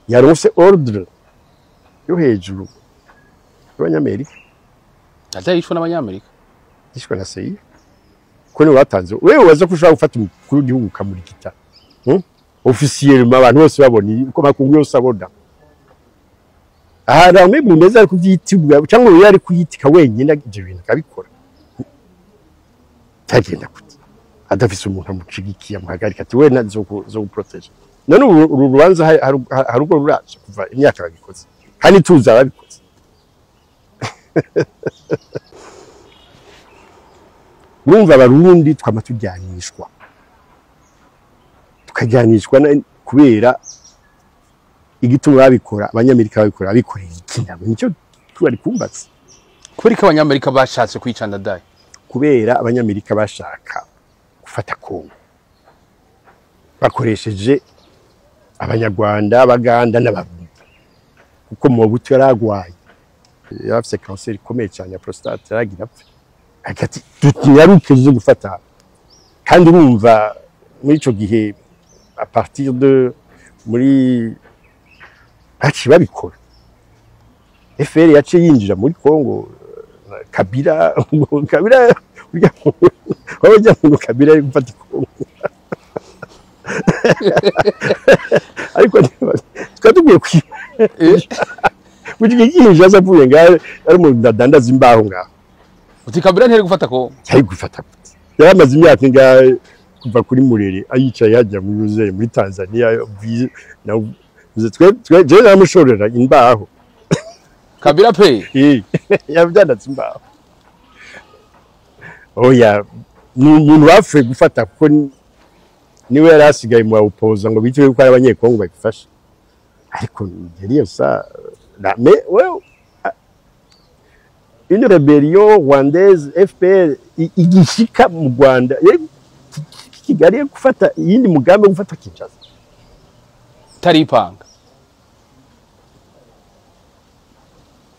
yaronse ordre yo hejuru y'Abanyamerika. Ndadaye yishwe n'Abanyamerika, yishwe na CIA. Ko ni watanze wewe waza ko ushobora gufata umukuru w'igihugu ukamurikita officiellement abantu bose babona, uko makungu yose abona. Aha ramwe mumeze ari kuvyitibwa cyangwa we ari kuyitika wenyine ibyo bintu akabikora. Tagenda kuti adafise umuntu amucigikiye amuhagarika ati we nazo zo guprotéger. None uru rubanza hari ubwo ruraje kuva imyaka babikoze, kandi tuzi ababikoze. Urumva, Abarundi twama tujyanishwa, tukajyanishwa kubera igituma babikora. Abanyamerika babikora, abikoreye iki? Nabo nicyo twari kumbatse. Kubera ko Abanyamerika bashatse kwica Ndadaye? Kubera Abanyamerika bashaka gufata Kongo bakoresheje Abanyarwanda, Abaganda n'Abarundi, kuko Mobutu yaragwaye, yari afise kanseri ikomeye cyane ya prostate, yaragira apfe. Ati: "Tunyaruke zo gufata." Kandi urumva, muri ico gihe, à partir de muri baciye babikora, FPR yaciye yinjira muri Kongo. Kabila, Kabila urya wajya mu Kabila ari gufata Kongo, ariko twari tugiye kwiba gushika ikinjasa avuye ngaho, ari umuntu adandaza imbaho ngaho. Uti Kabila ntiyari gufata Kongo? Yari gufata gute? Yari amaze imyaka ingahe kuva kuri Murere ayicaye hajya muri Ruzeri muri Tanzania? Twe jewe namushorera imbaho. Kabila pe? Eh, yabyandatse imbaho. Oya, ni umuntu bapfuye gufata kuko niwe yari asigaye mu bawupoza ngo bitwe yuko ari Abanyekongo bagifashe, ariko yari ça la mais ouais, une rébellion rwandaise FPR igishika mu Rwanda, yari Kigali yari gufata iyindi mugambi wo gufata Kinshasa. Taripanga.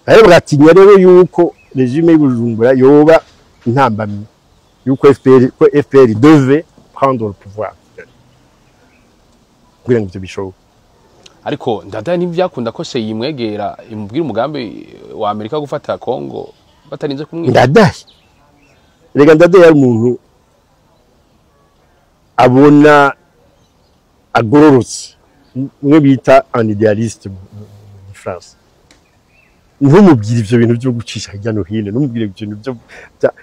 Rero bagatinya rero yuko régime y'Ubujumbura yoba intambamyi yuko FPR, ko FPR devait prendre le pouvoir kugira ngo ivyo bishoboke. Ariko Ndadaye ntibyakunda ko se yimwegera imubwira umugambi wa Amerika gufata Kongo batarinze kumwica? Ndadaye, rega Ndadaye yari umuntu abona agororotse, umwe bita un idéaliste mu France. Ntumubwire ivyo bintu byo gucisha hirya no hino, ntumubwire ibyo bintu byo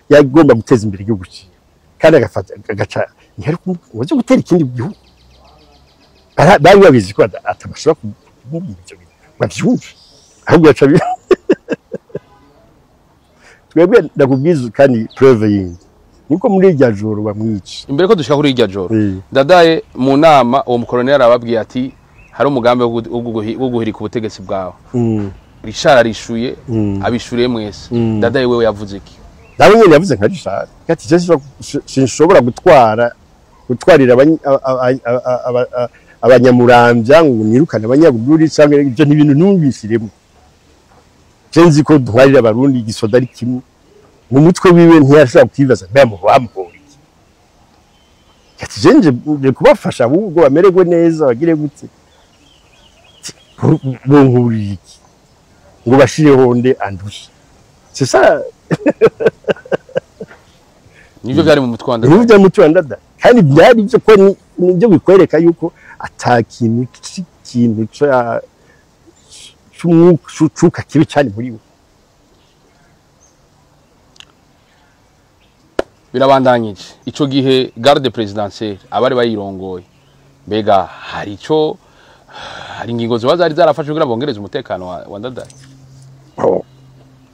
yagomba guteza imbere igihugu ciwe, kandi agafata agaca ntiyari kumubwira gutera ikindi gihugu. Bari babizi ko atabashobora kumubwira ivyo bintu ngo avyumve, ahubwo yaca twebwe. Ndakubwiza kandi preuve yindi nuko muri irya joro bamwica. Imbere ko dushika kuri irya joro, Ndadaye mu nama, uwo mukoloneli arababwiye ati: "Hari umugambi wo guhirika ubutegetsi bwawe." Richard arishuye, abishuriye mwese. Ndadaye wewe yavuze iki? Nawe nyene yavuze nka Richard ati: "Je sinshobora gutwarira Abanyamuramvya ngo nirukane Abanyabuguri canke ibyo n'ibintu ntumvisiremo. Je nzi ko dutwarira Abarundi, igisoda ari kimwe." Mu mutwe wiwe ntiyashobora kwibaza mbe bamuhora iki. Ati: "Je nje kubafasha ahubwo bamererwe neza, bagire gute, bonkuriye iki ngo bashireho nde andushe?" C'est ça. Nivyo vyari mu mutwe wa Ndadaye. Nibyo bya mutwe wa Ndadaye, kandi byari byo ko nibyo bikwereka yuko ata kintu cy'ikintu ca c'umwuka cuka kibi cyane muri we. Birabandanyije. Ico gihe garde présidentielle, abari bayirongoye, mbega hari ingingo ziba zari zarafashwe kugira bongereze umutekano wa Ndadaye? Oh,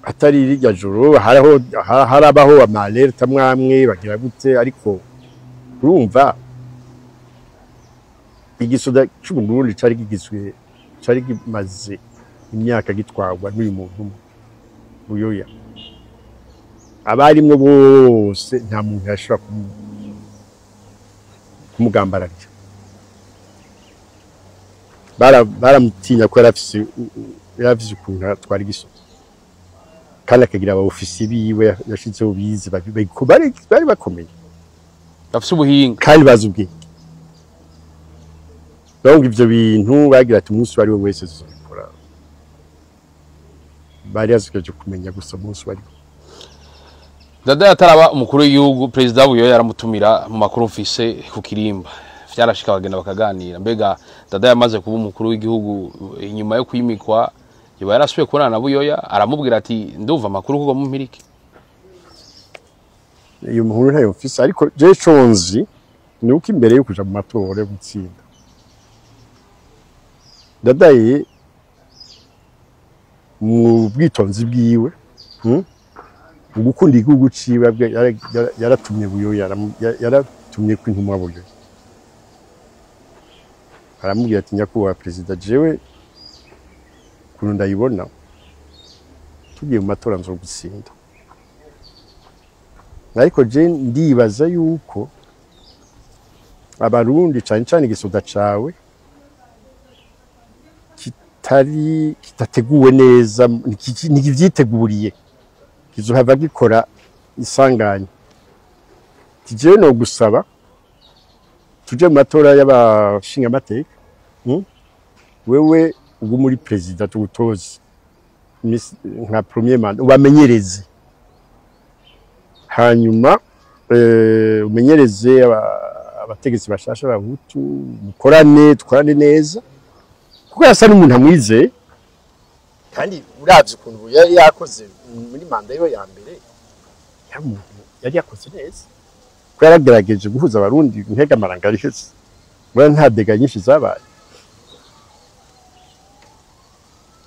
atari rirya joro hariho harabaho ama alerte amwe bagira gute, ariko urumva igisoda c'Uburundi cari kigizwe, cari kimaze imyaka gitwarwa n'uyu muntu umwe Buyoya. Abarimwo bose nta muntu yashobora kumugambararira. Baramutinya ko yarafise ukuntu atwara igisoda, kandi akagira aba ofisiye biwe yashizeho bize, bari bakomeye. Bafise ubuhinga. Kandi bazi ubwenge. Donc ivyo bintu bagira ati: "Umunsi uwo ari we wese tuzobikora." Bari hasigaje kumenya gusa umunsi uwo ari we. Ndadaye ataraba umukuru w'igihugu, perezida Buyoya yaramutumira, mu makuru mfise, ku Kirimba. Vyarashika bagenda bakaganira. Mbega Ndadaye amaze kuba umukuru w'igihugu, inyuma yo kwimikwa, yoba yarasubiye kubonana na Buyoya aramubwira ati: "Ndumva amakuru kuko mumpirike"? Iyo nkuru ntayo mfise, ariko je ico nzi ni uko imbere yo kuja mu matora yo gutsinda, Ndadaye mu bwitonzi bwiwe Mu gukunda igihugu ciwe yaratumye Buyoya, yaratumye ko intumwa Buyoya, aramubwira ati: "Nyakubahwa perezida, jewe ukuntu ndayibona, tugiye mu matora nzogutsinda, ariko je ndibaza yuko Abarundi, cane cane igisoda cawe, kitari kitateguwe neza, ntikivyiteguriye, kizohava gikora isanganya. Jewe no gusaba tuje mu matora y'abashingamateka, Wewe ugu muri perezida, tugutoze nka premier mandat, ubamenyereze, hanyuma umenyereze abategetsi bashasha b'Abahutu, mukorane, dukorane neza." Kuko yasa n'umuntu amwizeye, kandi uravye ukuntu yari yakoze muri manda yiwe ya mbere, yari umuntu yari yakoze neza, ko yaragerageje guhuza Abarundi ntega amaranga ariheze, mura nta dégâts nyinshi zabaye.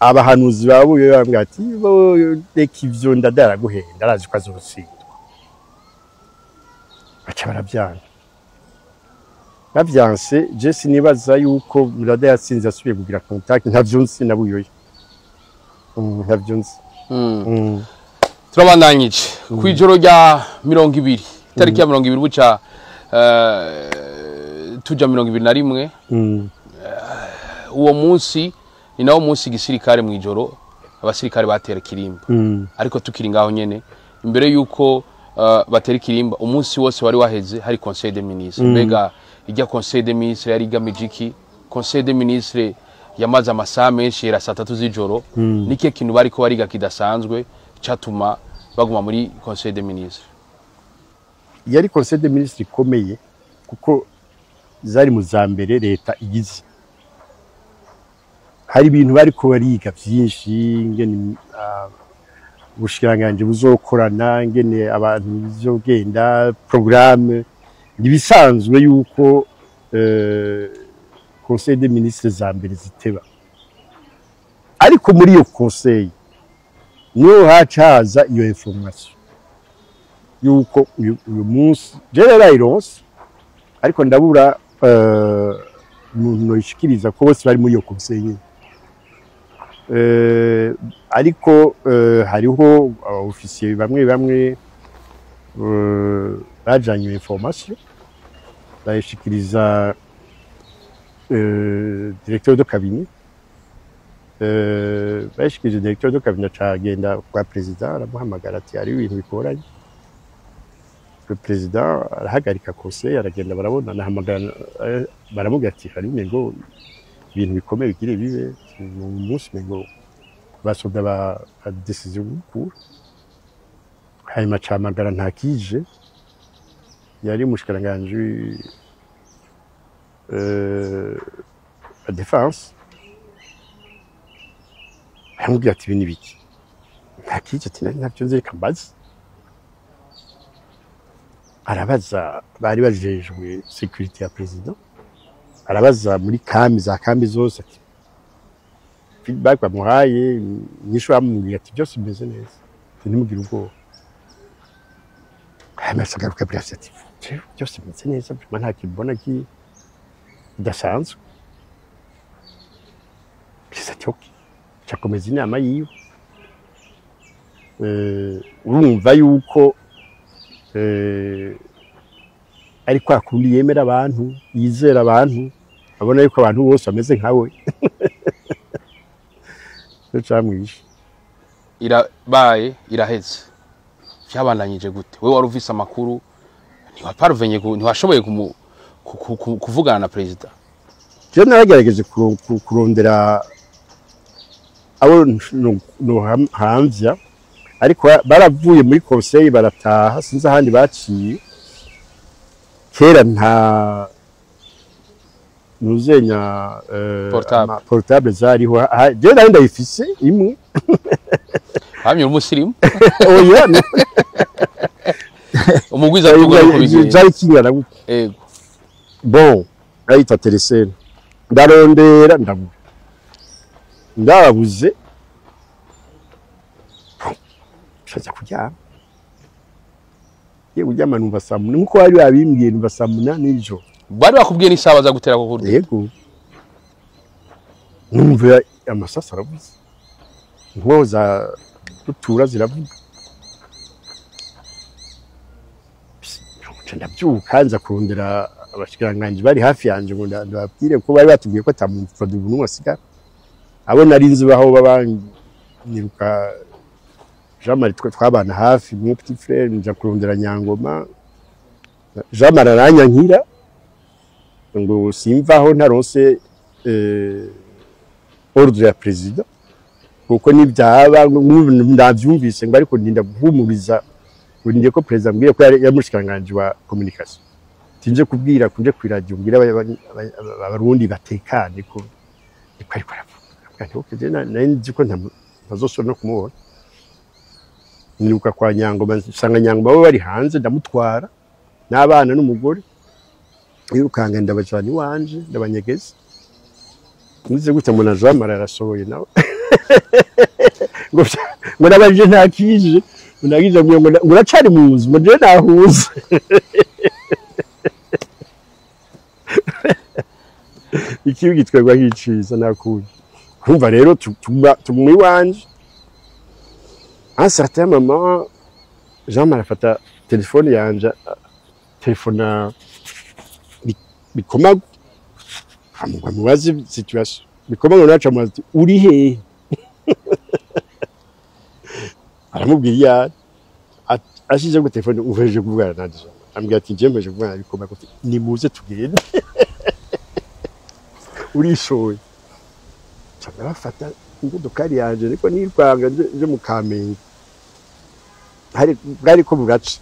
Abahanuzi ba Buyoya bambwira ati: "Bo, reka ivyo, Ndadaye araguhenda, arazi ko azotsindwa." Baca baravyanga. Bavyanse, je sinibaza yuko Ndadaye yatsinze asubiye kugira contact, ntavyo nzi, na Buyoya. Ntavyo nzi. Turabandanyije ku ijoro rya 20, itariki ya 20 buca tuja 21. Uwo munsi ni nawo munsi igisirikare mu ijoro abasirikare batera Kirimba. Ariko tukiri ngaho nyene, imbere yuko batera Kirimba, umunsi wose wari waheze hari conseil des ministres. Mbega ijya conseil des ministres yari igamije iki? Conseil des ministres yamaze amasaha menshi, yera saa 3 z'ijoro. Nikihe kintu bariko bariga kidasanzwe catuma baguma muri conseil des ministres? Yari conseil des ministres ikomeye, kuko zari mu za mbere leta igize. Hari ibintu bariko bariga vyinshi, ingene ubushikiranganji buzokorana, ingene abantu bizogenda, programme. Ntibisanzwe yuko conseil des ministres za mbere ziteba, ariko muri iyo conseil niho haca haza iyo information yuko uyu munsi jewe yarayironse, ariko ndabura umuntu noyishikiriza, ko bose bari muri iyo conseil nyene. Ariko hariho aba officiers bamwe bamwe bajanye iyo information, bayishikiriza directeur de cabinet. Bayishikirije directeur de cabinet, acagenda kwa président, aramuhamagara ati: "Hari ibintu bikoranye." Le président arahagarika conseil, aragenda, barabona, anahamagara, baramubwira ati: "Hari ngo ibintu bikomeye bigire bibe mu munsi, ngo basoda ba décision gukura." Hanyuma acahamagara Ntakije, yari umushikiranganji wa défense, aramubwira ati: "Ibi ni biki?" Ntakije ati: "Nari ntabyo nzi, reka mbaze." Arabaza bari bajejwe sécurité ya président, arabaza muri kambi, za kambi zose, ati feedback bamuhaye, inyishu bamubwiye ati: "Byose bimeze neza, ati ntimugire ubwoba." Hanyuma agaruka abwira ati: "Jewe byose bimeze neza vraiment, nta kintu mbona kidasanzwe." Perezida ati: "Ok." Akomeza inama yiwe. Urumva yuko ari kwa kundi yemera abantu, yizera abantu, abona yuko abantu bose bameze nkawe. Nico camwishe. Irabaye, iraheze. Vyabandanyije gute? Wewe wari ufise amakuru, ntiwaparvenye ntiwashoboye kuvugana na perezida? Jewe naragerageje kurondera abo nohamvya, ariko baravuye muri conseil barataha, sinzi ahandi baciye. Kera nta nuzenya Portable. Portable zariho. Jewe nari ndayifise imwe. Hamye umusirimu. Oya. Umugwiza tugo nuko bigenda. Zari kingana gutya. Bon, ayita Telecel, ndarondera, ndabura, ndababuze. Nca kuryama. Ye kuryama numva saa 8, nkuko bari babimbwiye, numva saa 8 nijoro. Bari bakubwiye n'isaha baza gutera ko kurya? Yego. Numva amasasa aravuze, inkoho za rutura ziravuga. Nca ndabyuka, nza kurondera abashikiranganji bari hafi yanje ngo ndababwire ko bari batubwiye ko ata muntu Frodebu n'umwe asigara. Abo nari nzi baho baba, niruka Jean Marie twabana hafi, mon petit frère, nja kurondera Nyangoma. Jean Marie aranyankira ngo simvaho ntaronse ordre ya président, kuko nibyaba ndavyumvise ngo ariko ndinda guhumuriza, ngo ndinde ko président ambwiye ko yari yamushikanganje wa communication, tinje kubwira kunje ku radio mbwira abarundi batekane ko niko. Ariko aravuga nti okay, je nari nzi ko ntazosubira no kumubona. Niruka kwa Nyangoma, nsanga Nyangoma bo bari hanze, ndamutwara n'abana n'umugore, yirukanga ndabajana iwanje, ndabanyegeza. Nize gute mbona Jean Marie arasohoye nawe ngo nabajije ntakije, ngo nagize ngo uracari mu nzu, ngo jewe nahuze. Ikibi gitwerwa nk'iciza nakuye. Urumva rero tuguma iwanje. Un certain moment, Jean Marie afata telefone yanje, telefona Bikomagu, amubaze situation. Bikomagu nawe aca amubaza ati uri hehe? Aramubwira iyo ari. Ashize ku telefone uhejeje kuvugana nande? Ambwira ati njye mpejeje kuvugana na Bikomagu, ati nimuze tugende, urishoye. Nca ndabafata imodokari yanje, ariko nirwanga nje mu Kamenge, hari bwari ko buraca,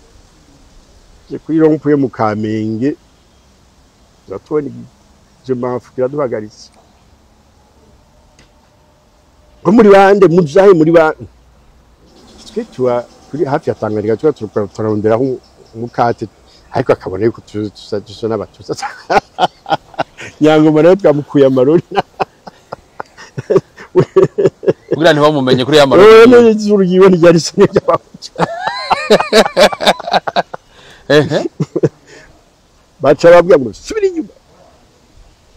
nje kuri rond-point yo mu Kamenge, turatubona je mpamvu kiraduhagaritse ngo muri bande, mujahe muri bande? Twe tuba turi hafi ya Tanganyika, tuba turaronderaho umukate, ariko akabona yuko dusa n'abatutsi. Nyangoma nawe twamukuye amarori. Kugira ntibamumenye kuri ya marori. Izuru ryiwe ntiryari risa n'iry'abahutu. Baca babwira ngo subira inyuma,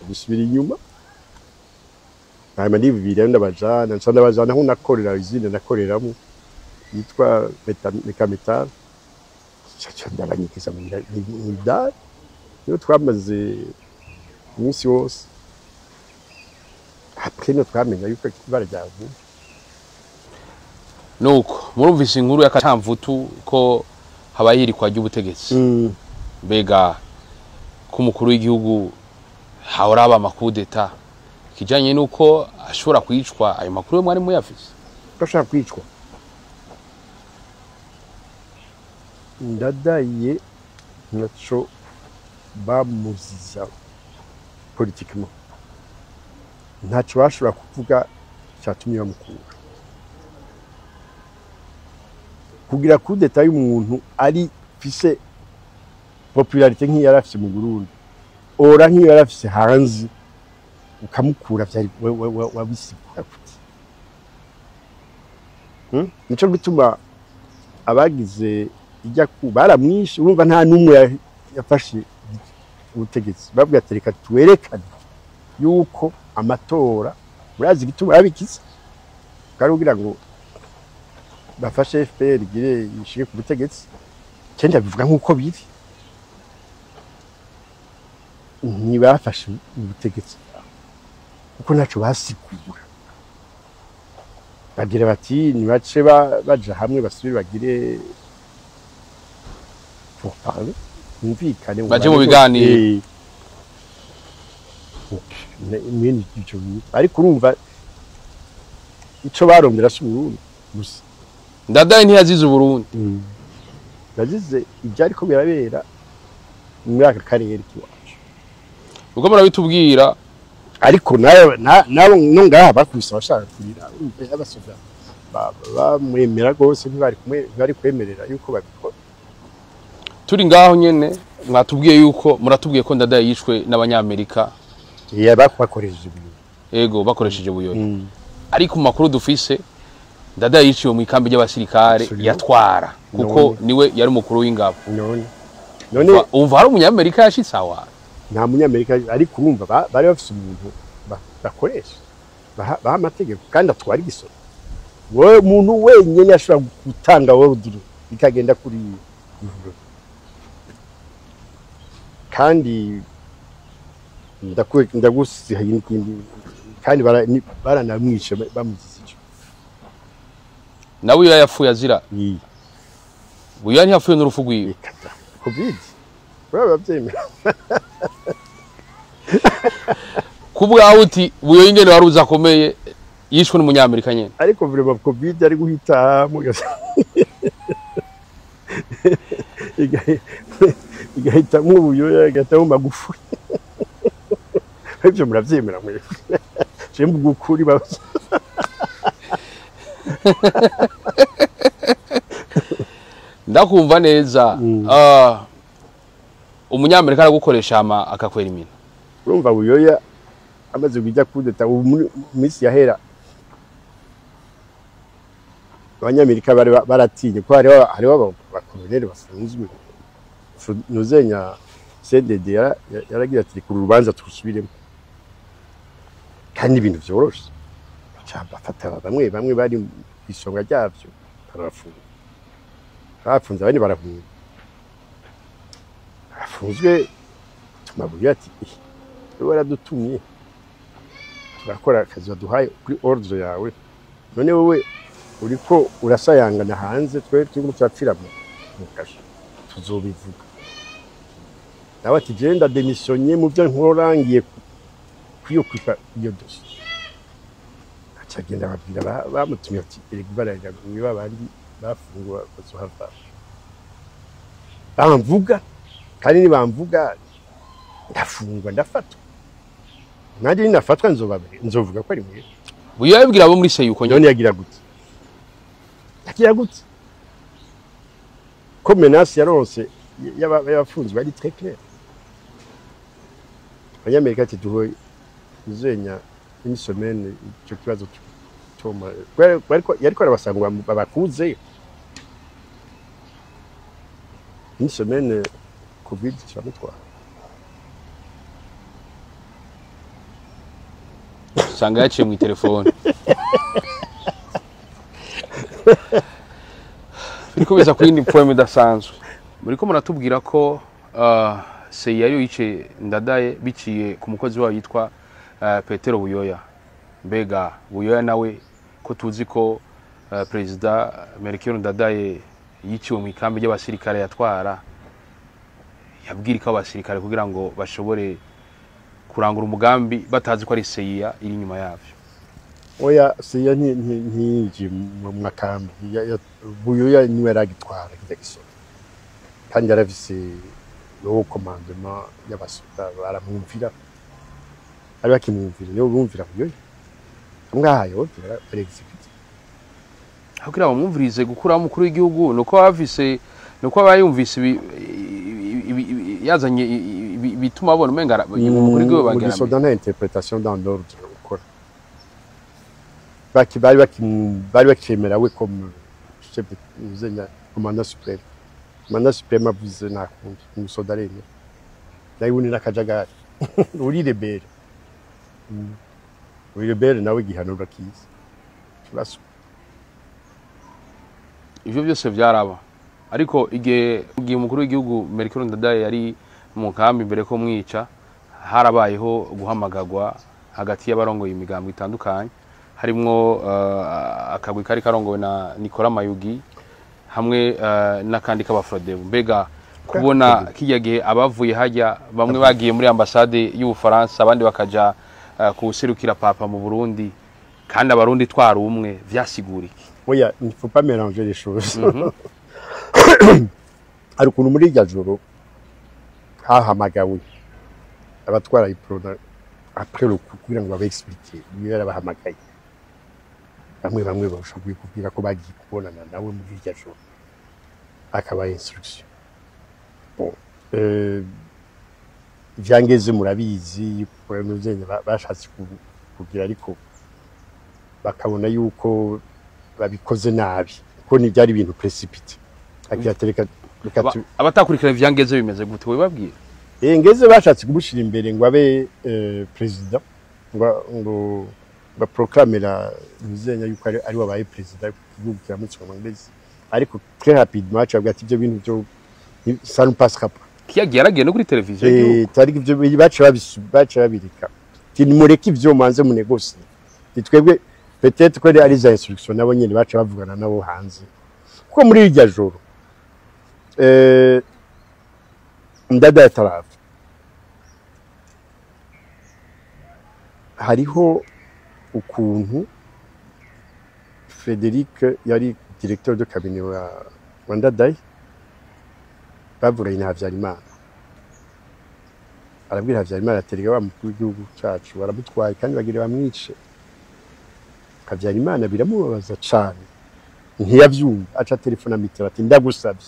gusubira inyuma. Hanyuma ndibibira, ndabajana, nca ndabajana aho nakorera, izina nakoreramo yitwa Mekametal. Nca ndabanyegeza mw'idari, niyo twamaze umunsi wose. Après no twamenya yuko ibara ryavuye. Nuko murumvise inkuru y'akatamvutu ko habaye irikwa ry'ubutegetsi. Mbega ko umukuru w'igihugu hahora haba ama coups d'état, kijanye nuko ashobora kwicwa, ayo makuru yo mwari muyafise? Ko ashaka kwicwa, Ndadaye ntaco bamuziza politiquement, ntaco bashobora kuvuga cyatumye bamukura. Kugira coup d'état y'umuntu ari fise popularité nk'iyo yari afise mu Burundi, ora nk'iyo yari afise hanze, ukamukura, vyari wabisigura gute? Nico gituma abagize ijya ku baramwishe. Urumva nta n'umwe yafashe ubutegetsi. Babwira ati reka twerekane yuko amatora, murazi igituma babikize, bwari kugira ngo bafashe FPR igire ishike ku butegetsi. Cyenda bivuga nk'uko biri, ntibafashe ubutegetsi kuko ntaco basigura. Bagira bati nibace baja hamwe, basubire bagire pour parler, bumvikane. Baje mu biganiro. Mwene ico bintu, ariko urumva ico barondera si Uburundi gusa. Ndadaye ntiyazize Uburundi. Yazize ivyariko birabera muri aka karere k'iwacu. Ubwo murabitubwira. Ariko nawe nabo no ngaha bakubise abashaka kurira. Urumva abasoda bamwemera rwose, ntibari kumwe, ntibari kwemerera yuko babikora. Turi ngaho nyene, mwatubwiye yuko, muratubwiye ko Ndadaye yishwe n'Abanyamerika. Iya, bakoresheje ibintu. Ego, bakoresheje Buyoya. Ariko mu makuru dufise Ndadaye yiciwe mu ikambi ry'abasirikare Absolument. yatwara, kuko None. niwe yari umukuru w'ingabo. None Umva, hari umunyamerika yashitse aho hantu? Nta munyamerika, ariko urumva bari bafise umuntu bakoresha, baha amategeko kandi atwara igisoro. Wowe muntu wenyine ashobora gutanga ordre bikagenda kuri, kandi ndagusiha ikindi, kandi baranamwishe bamuzize ico. Nawe iyo yapfuye azira Iyi. Buyoya ntiyapfuye n'urupfu rwiwe? Reka da, Covid baba bavyemera. Ku bwawe uti Buyoya ingene wari uzi akomeye, yishwe n'umunyamerika nyene. Ariko vraiment Covid ari guhita igahitamwo Buyoya, igahitamwo Magufuli. Ivyo muravyemera mwe? Je mvuga ukuri Ndakumva neza. Ah, umunyamerika aragukoresha hama akakwera imina. Urumva Buyoya amaze kujya coup d'état, ubu mu minsi yahera abanyamerika bari baratinye ko hariho abakoloneli bafunzwe. Nuzenya CDD yaragira ati: "Ku rubanza turusubiremo," kandi ibintu vyoroshe. Baca bafata bamwe bamwe bari ku isonga ryavyo, barabafunga. Bafunze abandi, barahunga. Bafunzwe tuma Buyoya ati: "Eh, wowe waradutumye turakora akazi waduhaye kuri ordre yawe, none wowe uriko urasayangana hanze, twe turiko turapfira mu kasho, tuzobivuga." Nawe ati: "Je ndadémissionné mu byo nkora, ngiye kwiyoccupa iyo dossier." Aca agenda ababwira bamutumye ati: "Erega bararira mwe babandi bafunguwe bazohava bamvuga, kandi nibamvuga ndafungwa, ndafatwa, nanjye ninafatwa nzovuga ko ari mwe." Buyoya yabibwira abo muri seyuko nyene? None yagira gute? Yagira gute ko menace yaronse y'abafunzwe ari très clair? Abanyamerika ati: "Duhe uzenya une semaine, icyo kibazo toma." Yariko arabasanga ngo babakuzeyo une semaine, Covid kiramutwara. Usanga yaciye mu telefone. Biriko biza ku yindi poem idasanzwe. Muriko muratubwira ko CIA ariyo yice Ndadaye biciye ku mukozi wayo yitwa Petero Buyoya. Mbega Buyoya nawe, ko tuzi ko perezida Melchior Ndadaye yiciwe mu ikambi ry'abasirikare yatwara, yabwira ko abasirikare kugira ngo bashobore kurangura umugambi batazi ko ari CIA iri inyuma yavyo? Oya, CIA ntiyinjiye mu makambi. Buyoya niwe yaragitwara kijya gisoro, kandi yarafise le commandement y'abasoda, baramwumvira, bari bakimwumvira, nibo bumvira Buyoya mwahaye ordre, barexécute. Aho kugira bamwumvirize gukuraho umukuru w'igihugu, nuko bafise, nuko aba yumvise yazanye bituma babona umenga umukuru w'igihugu Mu bagira. gisoda nta interprétation dans l'ordre ukora. Bari bakemera we comme chef de uzenya commandant suprême. Commandant suprême avuze, nta kundi, umusoda aremera. Nawe ubundi n'akajagari, uri rebelle. Uri rebelle nawe igihano urakizi. Turaso. Ivyo byose byaraba, ariko igihe umukuru w'igihugu Melchior Ndadaye yari mu nkambi mbere ko mwica, harabayeho guhamagagwa hagati y'abarongoye imigambo itandukanye, harimwo akagwi kari karongowe na Nicolas Mayugi hamwe n'akandi k'abafrodebu. Mbega kubona kijya gihe abavuye hajya, bamwe bagiye muri ambasade y'Ubufaransa, abandi bakaja kuwuserukira papa mu Burundi, kandi abarundi twari umwe, vyasigura iki? Oya, il ne faut pas mélanger les choses. Hari ukuntu muri irya joro hahamagawe abatwara Uprona après le coup kugira ngo babe-explique. Niyo yarabahamagaye, bamwe bamwe bashoboye kubwira ko bagiye kubonana nawe muri irya joro, akabaha instruction. Bon, ivyangeze murabizi, bashatse kugira, ariko bakabona yuko Babikoze nabi, kuko ntibyari ibintu précipité. Agira ati reka reka Abatakurikira ivya Ngeze bimeze gute, wibabwira? Ngeze bashatse kumushira imbere ngo abe président, ngo baproclamera Nzenya yuko ari wabaye président, igihugu kiramutse ngo Ngeze. Ariko très rapidement aca ati ibyo bintu byo ça ne passera pas. Kiyagiye yaragiye no kuri televiziyo y'igihugu. Tari ibyo baca babirika. Ati nimureke ivyo, manze munégocie. Twebwe peut-être ko ari za instruction nabo nyene baca bavugana nabo hanze. Kuko muri irya joro Ndadaye atarava, hariho ukuntu Frédéric yari directeur de cabinet wa Ndadaye bavuganye na Habyarimana. Arabwira Habyarimana ati rega wa mukuru w'igihugu cacu baramutwaye kandi bagira bamwice. Habyarimana biramubabaza cane, ntiyavyumva. Aca telefona Mitterrand ati ndagusavye,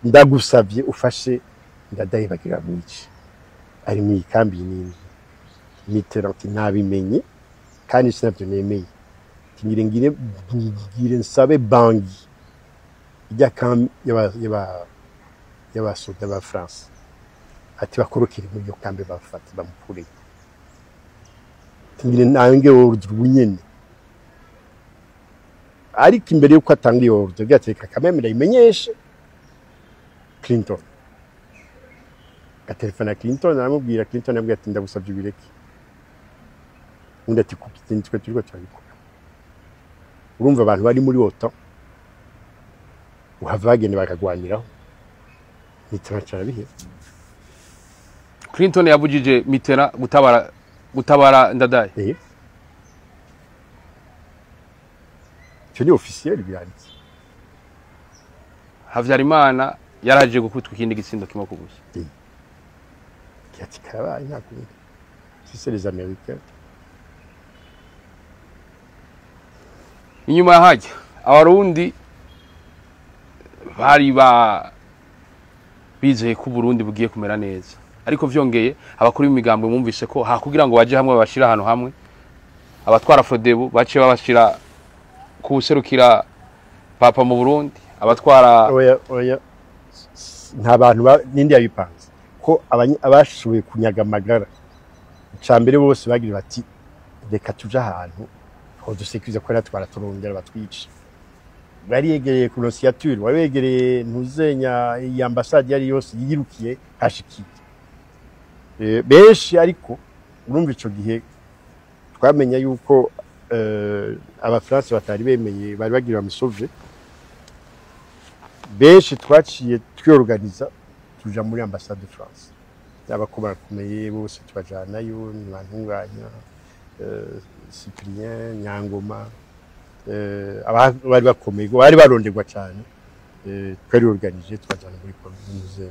ndagusavye ufashe Ndadaye, bagira bamwice, ari mu ikambi nini. Mitterrand ati nabimenye kandi sinavyo nemeye. Ati ngire nsabe Bangui ijya kambi y'abasoda ba France, ati bakorokere muri iyo kambi, bafate bamukureyo. Ati ngire nange ordre ubu nyene. Ariko imbere yuko atanga iyo ordre, byatereka kameme ndayimenyeshe Clinton. Gatelefona Clinton, aramubwira. Clinton aramubwira ati ndagusabye ubireke. Undi ati kuki? Nitwe turiko turabikora. Urumva abantu bari muri OTAN uhava bagenda bakagwaniraho. Mitterrand arabiheba. Clinton yabujije Mitterrand gutabara Ndadaye. Icyo ni officiel, biranditse. Habyarimana yaraje gukubitwa ikindi gitsindo kimwe ku busa. Ati karabaye, nta kundi, si c'est les Américains. Inyuma ya hajya Abarundi bari ba bizeye ko Uburundi bugiye kumera neza, ariko vyongeye abakuru b'imigambo bumvise ko hakugira ngo baje hamwe babashira ahantu hamwe, abatwara Frodebu baciye babashira kuserukira Papa mu Burundi, abatwara Oya, oya, nta bantu ninde yabipanze ko abashoboye kunyaga amagara icya mbere bose bagira bati reka tuje ahantu ho dusekuriza ko natwara turongera batwica. Bari yegereye ku nonciature, wari wegereye ntuzenya iyi ambasade yari yose yirukiye hashikiye benshi. Ariko urumva ico gihe twamenya yuko Abafaransa batari bemeye, bari bagira bamusauve. Benshi twaciye twiorganiza tuja muri ambassade de France, abakomakomeye bose tubajanayo, Ntibantunganya, Cyprien Nyangoma, bari bakomeye, bari baronderwa cyane. Twari organije tubajana muri musée,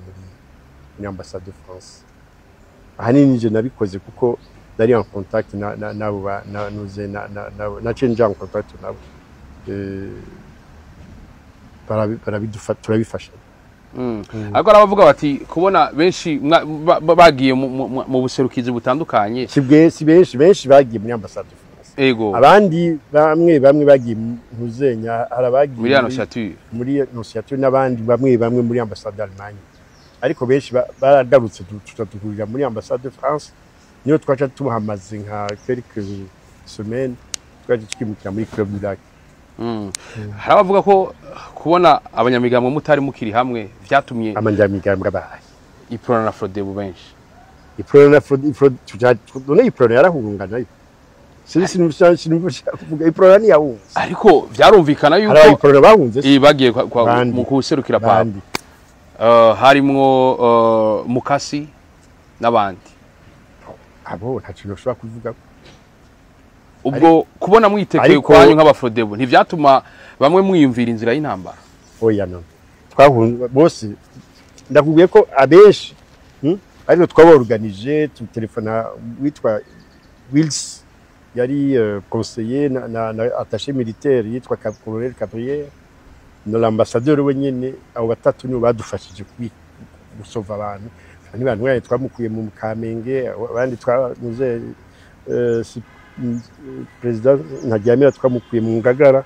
muri ambassade de France. Ahanini nje nabikoze kuko nari en contact na nabo na nuze na naciye nja en contact nabo. Turabifasha. Ariko arabavuga bati kubona benshi bagiye mu buserukizi butandukanye. Si benshi, benshi bagiye muri ambassade de France. Abandi bamwe bamwe bagiye ntuzenya, hari abagiye muri annonciature. Muri annonciature, n'abandi bamwe bamwe muri ambassade d'Allemagne. Ariko benshi baragarutse, tuza duhurira muri ambassade de France. Niyo twaca tuhamaze nka quelques semaines, twaje twimukira muri Club du Lac. Hari abavuga ko kubona abanyamigambo mutari mukiri hamwe vyatumye Amanyamigambwe abaye Iprona na Frodebu benshi. Iprona na Frode tuja none Iprona yarahunga nayo. Sinzi kuvuga Iprona ntiyahunze. Ariko vyarumvikana Hari yuko abayiprona bahunze se? Bagiye Bandi. mu kuserukira Papa. Bandi. Harimwo Mukasi n'abandi. Abo nta kintu bashobora kuvuga. Ubwo kubona mwitekeye kwanyu nk'Abafrodebu ntivyatuma bamwe mwiyumvira inzira y'intambara? Oya, no twahunze bose, ndakubwiye ko abenshi, ariko twaborganije, tutelefona witwa Wills yari conseiller na attaché militaire yitwa Colonel Cabrière na l'ambassadeur wenyene. Abo batatu nibo badufashije gusova abantu. Ni bantu yaye twamukuye mu Kamenge, abandi twamuze si, président Ntaryamira twamukuye mu Ngagara.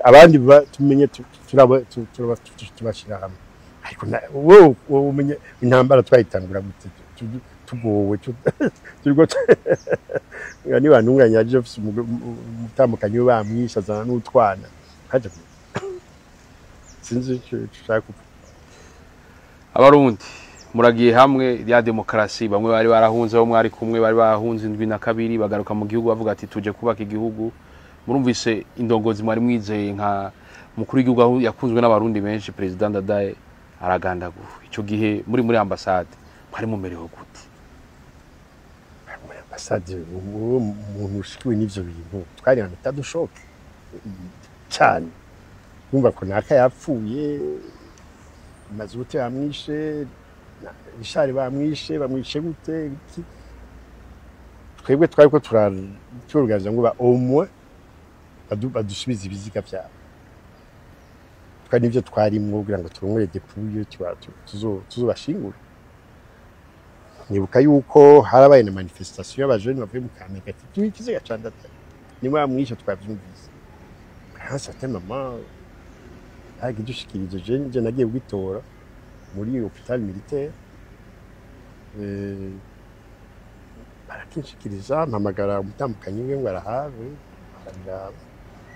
Abandi tumenye turaba tubashira hamwe, ariko wowe umenye intambara twayitangura gute? Tugowe, turiko nga niba yaje afise umutambukanyi we bamwishe, azana n'utwana haje, sinzi ico ushaka kuvuga. Abarundi muragiye hamwe ya demokarasi. Bamwe bari barahunze, abo mwari kumwe bari barahunze 72, bagaruka mu gihugu bavuga ati: "Tuje kubaka igihugu." Murumvise indongozi mwari mwizeye nka mukuru w'igihugu aho yakunzwe n'Abarundi benshi, Perezida Ndadaye, aragandaguwe. Ico gihe muri ambasade mwari mumerewe gute? Muri ambasade, uwo muntu ushikiwe n'ivyo bintu, twari en état de choc cyane. Kumva ko naka yapfuye, Mazute bamwishe, Richard bamwishe, bamwishe gute, iki? Twebwe twari ko turaturuganiza ngo ba au moins badusubize ibiziga vyabo. Twari nivyo twarimwo kugira ngo turongore dépouille, tuzobashingura. Nibuka yuko harabaye na manifestation y'abajene bavuye mu Kamenge ati: "Tuyi ikiziga ca Ndadaye, nimwe bamwishe." Twavyumvise à un certain moment bagidushikirije. Je nagiye kugitora muri hôpital militaire, barakinshikiriza, mpamagara umutambukanyi we ngo arahave, arabiraba,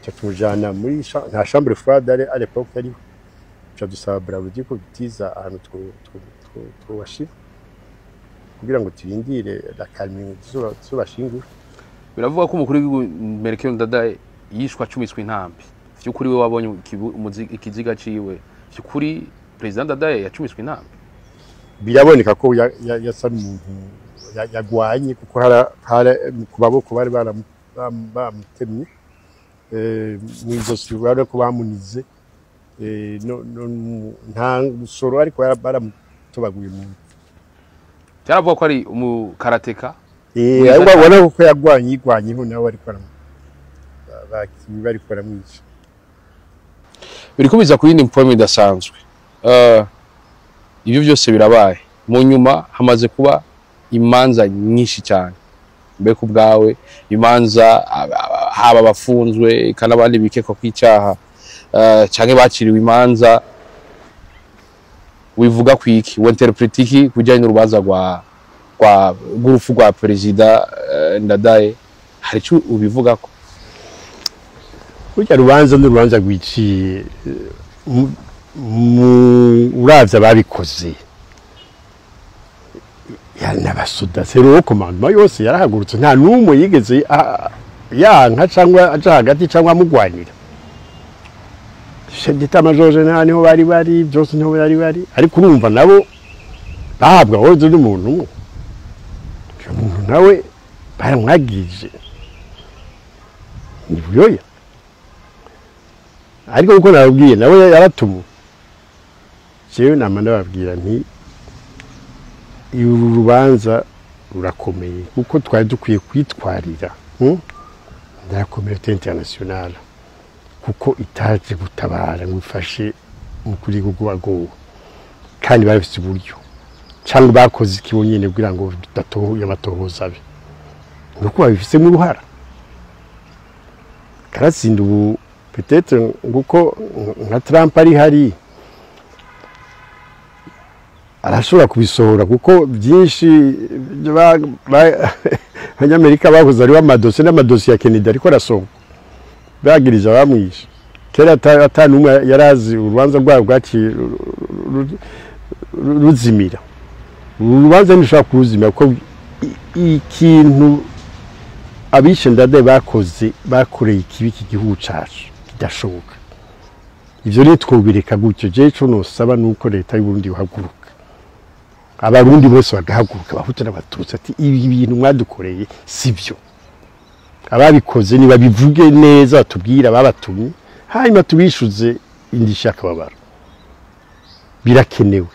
ca tumujana muri nta chambre froide à l'époque yariho, ca dusaba Brarudi ko dutiza ahantu twobashira kugira ngo turindire la calme tuzobashingura. Biravuga ko umukuru w'igihugu Melchior Ndadaye yishwe acumiswe intambi. Vy'ukuri we wabonye ikiziga ciwe, vy'ukuri Perezida Ndadaye yacumiswe intambi? Biraboneka ko yasa n'umuntu yagwanye, kuko hara ku maboko bari bamutemye, mw'izosi urabona ko bamunize, no, nta busoro, ariko baramutobaguye mu Byaravuga ko ari umukarateka. Mwiza ariko cyane. Ubona ko yagwanye, yigwanyeho nawe, ariko bariko baramwica. Biriko biza ku yindi mpome idasanzwe. Ibyo byose birabaye, mu nyuma hamaze kuba imanza nyinshi cyane. Mbe ku bwawe, imanza haba abafunzwe eka n'abandi bikekwa kw'icyaha, canke baciriwe imanza, wivuga ku iki? Winterprete iki ku bijyanye n'urubanza rwa rw'urupfu rwa Perezida Ndadaye? Hari icyo ubivugako? Burya rubanza n'urubanza rwiciye, uravye ababikoze n'abasoda, c'est le commandement yose yarahagurutse, nta n'umwe yigeze yanka cyangwa aja hagati cyangwa amugwanira. Chef d'état-major général niho bari bari, byose niho bari bari, ariko urumva nabo bahabwa ordre n'umuntu umwe. Uyo muntu nawe baramwagirije ni Buyoya, ariko uko nababwiye nawe yaratumwe. Jewe nama ndababwira nti uru rubanza rurakomeye, kuko twari dukwiye kwitwarira la communauté internationale, kuko itaje gutabara ngo ifashe umukuru w'igihugu agowe, kandi bafise uburyo cyangwa bakoze ikibo nyene kugira ngo amatohoza abe, nuko babifisemo uruhara. Karatsinda ubu peut-être nguko nka Trump ari hari, arashobora kubisohora, kuko byinshi Abanyamerika bakoze ariho amadosiye n'amadosiye ya Kennedy ariko arasohoka, bagirije abamwishe kera ata n'umwe yarazi. Urubanza rwabo rwaciye ruzimira. Uru rubanza ntirushobora kuruzimira, kuko ikintu abishe Ndadaye bakoze, bakoreye ikibi iki gihugu cacu kidashoboka. Ivyo rero twobireka gutyo. Jewe ico nosaba nuko leta y'Uburundi yohaguruka, Abarundi bose bagahaguruka, Abahutu n'Abatutsi, ati ibi bintu mwadukoreye sivyo, ababikoze nibabivuge neza, batubwire ababatumye, hanyuma tubishuze indishyi y'akababaro. Birakenewe,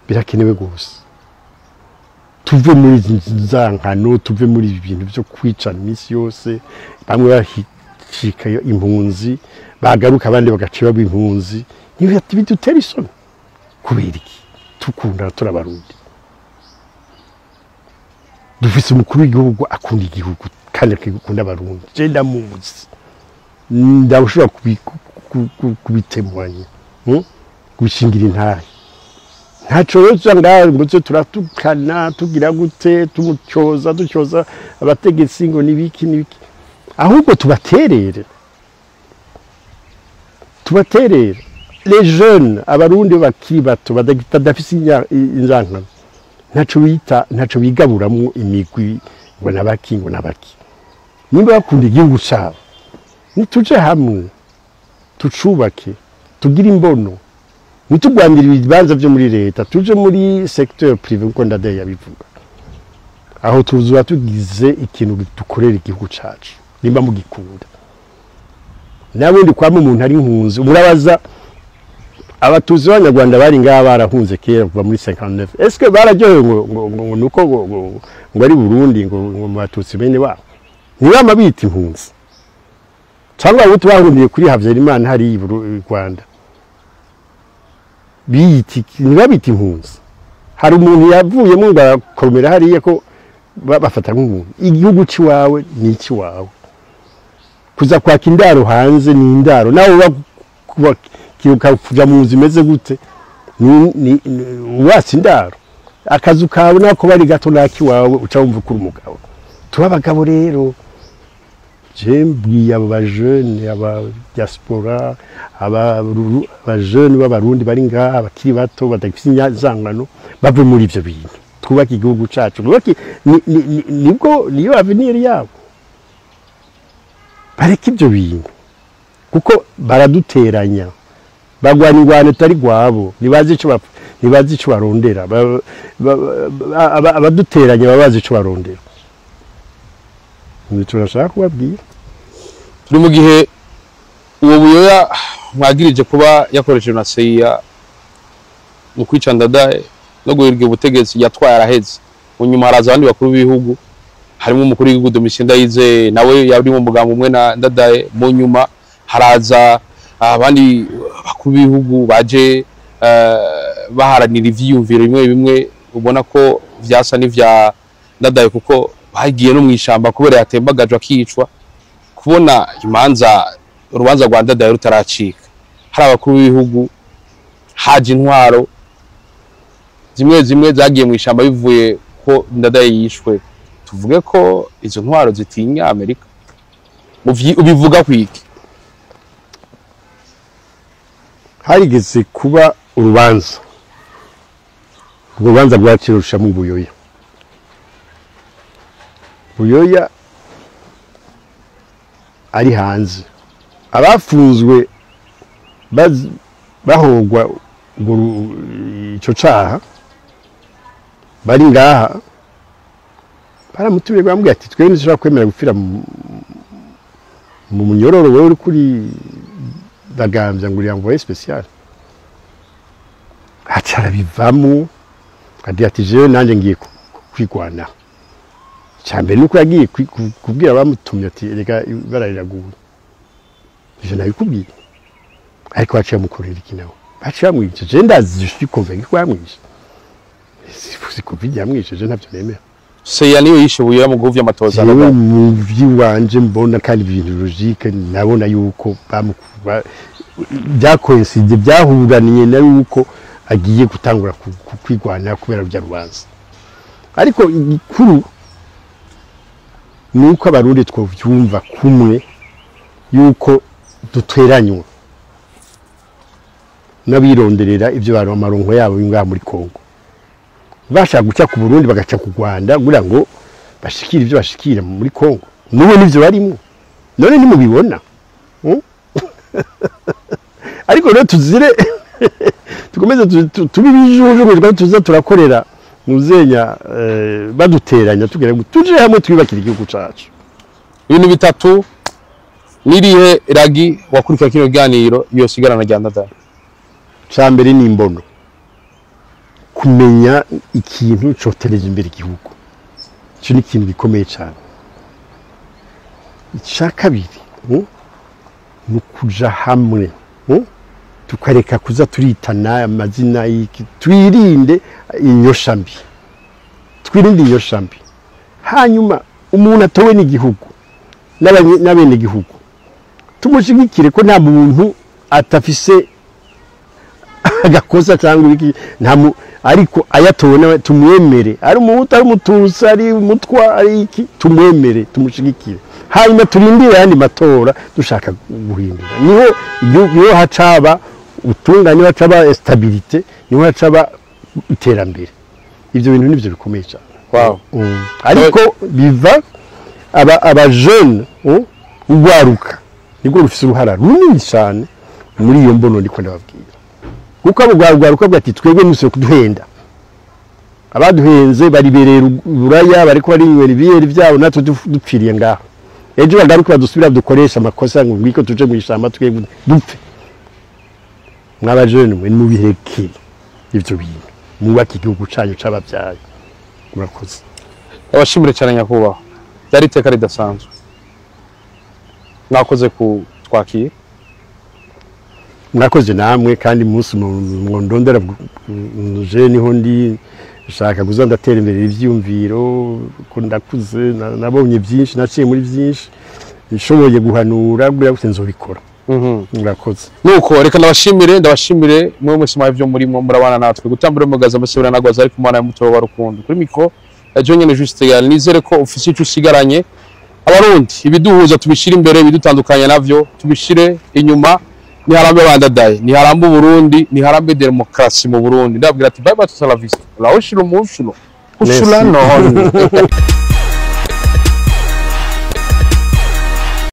birakenewe rwose. Tuve muri izi nzankano, tuve muri ibi bintu byo kwicana iminsi yose. Bamwe bahicika impunzi, bagaruka abandi bagaca baba impunzi. Ntibidutera isoni? Kubera iki tukundana? Turi Abarundi, dufise umukuru w'igihugu akunda igihugu kandi akunda Abarundi. Je ndamuzi. Ndashobora kubitemwanya, kubishingira intahe. Ntaco rero ngaho ngo tuze turatukana, tugira gute, tumucyoza, ducyoza abategetsi ngo nibiki nibiki, ahubwo tubaterere, tubaterere. Les jeunes, Abarundi bakiri bato badafise inzankano, ntaco bita, ntaco bigaburamwo imigwi ngo nabaki ngo nabaki. Nimba bakunda igihugu cabo, nituje hamwe tucubake, tugire imbono, ntitugwanire ibibanza vyo muri leta, tuje muri secteur privé nkuko Ndadaye yabivuga. Aho tuzoba tugize ikintu dukorera igihugu cacu, nimba mugikunda. Nabundi kwama umuntu ari impunzi, murabaza Abatuzi b'Abanyarwanda bari ngaha barahunze kera kuva muri 59, est-ce que bararyohewe ngo nuko ngo ari Burundi, ngo mu Batutsi bene wabo ntibama bita impunzi? Cyangwa abo bahungiye kuri Habyarimana hari i Rwanda biyita, ntibabita impunzi? Hari umuntu yavuyemo ngo arakomera hariya ko bafata nk'umuntu. Igihugu ciwawe ni ikiwawe, kuza kwaka indaro hanze ni indaro, nawe uba kiruka kuja mu nzu imeze gute, ni watse indaro, akazu kawe nako bari gato nakiwawe, uca wumva ko uri umugabo. Tuba abagabo rero. Je mbwiye abo bajene, aba diaspora, aba bajene b'Abarundi bari ngaha bakiri bato badafise inzangano, bave muri ivyo bintu, twubake igihugu cacu, twubake nibwo niyo avenir yabo. Bareke ivyo bintu kuko baraduteranya, bagwana ingwano itari gwabo, ntibazi ico bapfa, ntibazi ico barondera. Abaduteranya baba bazi ico barondera. Nico nashaka kubabwira. Turi mu gihe uwo Buyoya mwagirije kuba yakoresheje na CIA mu kwica Ndadaye no guhirwa ubutegetsi yatwaye araheze. Mu nyuma haraza abandi bakuru b'ibihugu, harimo umukuru w'igihugu Domitien Ndayizeye, nawe yari mu mugambo umwe na Ndadaye. Mu nyuma haraza abandi bakuru b'ibihugu baje baharanira ivyiyumviro bimwe bimwe ubona ko vyasa n'ivya Ndadaye, kuko bagiye no mw'ishamba kubera yatembagajwe akicwa. Kubona imanza, urubanza rwa Ndadaye rutaracika, hari abakuru b'ibihugu, haje intwaro zimwe zimwe zagiye mw'ishamba bivuye ko Ndadaye yishwe, tuvuge ko izo ntwaro zitinya Amerika? Ubivuga kwiki? Harigeze kuba urubanza, urwo rubanza rwacirushamwo Buyoya. Buyoya ari hanze, abafunzwe bahogwa ico caha bari ngaha baramutumiye, bamubwira ati twebwe ntitushobora kwemera gupfira mu munyororo, wewe uri kuri bagambya ngo uri envoyé spécial. Aca arabivamo, agira ati jewe nanje ngiye kwigwana. Icambere nuko yagiye kubwira abamutumye ati reka ibara riraguye, ivyo nabikubwiye. Ariko baciye bamukorera iki nawe? Baciye bamwica. Je ndazi, je suis convaincu ko yamwishe. Si Covid yamwishe, je ntavyo nemera. CIA niyo yishe Buyoya mu guvya amatoza? Jewe mu vy'iwanje mbona kandi ibintu logique, nabona yuko byakoinside, byahuraniye na yuko agiye gutangura kwigwana kubera rya rubanza. Ariko igikuru nuko Abarundi twovyumva kumwe yuko duteranywa n'abironderera ivyo baro amaronko yabo ngaha muri Kongo, bashaka guca ku Burundi bagaca ku Rwanda kugira ngo bashikire ivyo bashikira muri Kongo. N'ubu nivyo barimo, none ntimubibona? Ariko rero tuzire tukomeze tube ibijuju, tuza turakorera muzenya baduteranya, tugira ngo tuje hamwe twibakira igihugu cacu. Ibintu bitatu nirihe ragi wakurikira kino kiganiro yosigarana rya Ndadaye? Cambere ni imbono, kumenya ikintu cotereje imbere igihugu, ico ni ikintu gikomeye cane. Ica kabiri ni ukuja hamwe, tukareka kuza turitana amazina y'iki, twirinde inyosha mbi, twirinde inyosha mbi. Hanyuma umuntu atowe n'igihugu n'abene igihugu Tumushigikire ko nta muntu atafise agakosa cyangwa ibiki, nta ariko ayatowe nawe tumwemere, ari umuhutu, ari umututsi, ari umutwa, ari iki, tumwemere, tumushigikire, hanyuma turindire ayandi matora dushaka guhindura. Niho igihugu, niho hacaba ubutungane, niho hacaba stabilité, niho hacaba iterambere. Ibyo bintu nivyo bikomeye cyane. Ariko biva aba jeune, urwaruka nibwo rufise uruhara runini cyane muri iyo mbono ndiko ndababwira, kuko abo rwaruka bwa ati twebwe musubire kuduhenda, abaduhenze baribereye buraya, bariko barinywera ibiyeri byabo, natwe dupfiriye ngaho. Ejo bagaruka badusubira dukoresha amakosa ngo ngwiko tuje mu ishamba, twebwe dupfe. Mwaba jeune mwe, mubireke ivyo bintu, mwubake igihugu canyu c'abavyaye. Murakoze. Abashimire cyane nyakubahwa, byari iteka ridasanzwe, mwakoze kutwakira. Mwakoze namwe, kandi umunsi mwondondera je niho ndi nshaka kuza ndatera imbere ivyiyumviro, ko ndakuze, nabonye byinshi, naciye muri byinshi, nshoboye guhanura buriya gute nzobikora. Murakoze. Nuko reka ndabashimire mwe mwese mwaje byo murimo murabana natwe gutambura mugaza amasebera nagwaza, ariko umwana muto wa rukundo kuri micro ejo nyene Juste Gaël. Nizere ko ufise ico usigaranye. Abarundi, ibiduhuza tubishire imbere, ibidutandukanya navyo tubishire inyuma. Niharambe bandadaye, niharambe Burundi, niharambe demokarasi mu Burundi. Ndababwira ati bye bye, hasta la vista, la ushilo mushulo ushula Merci. No.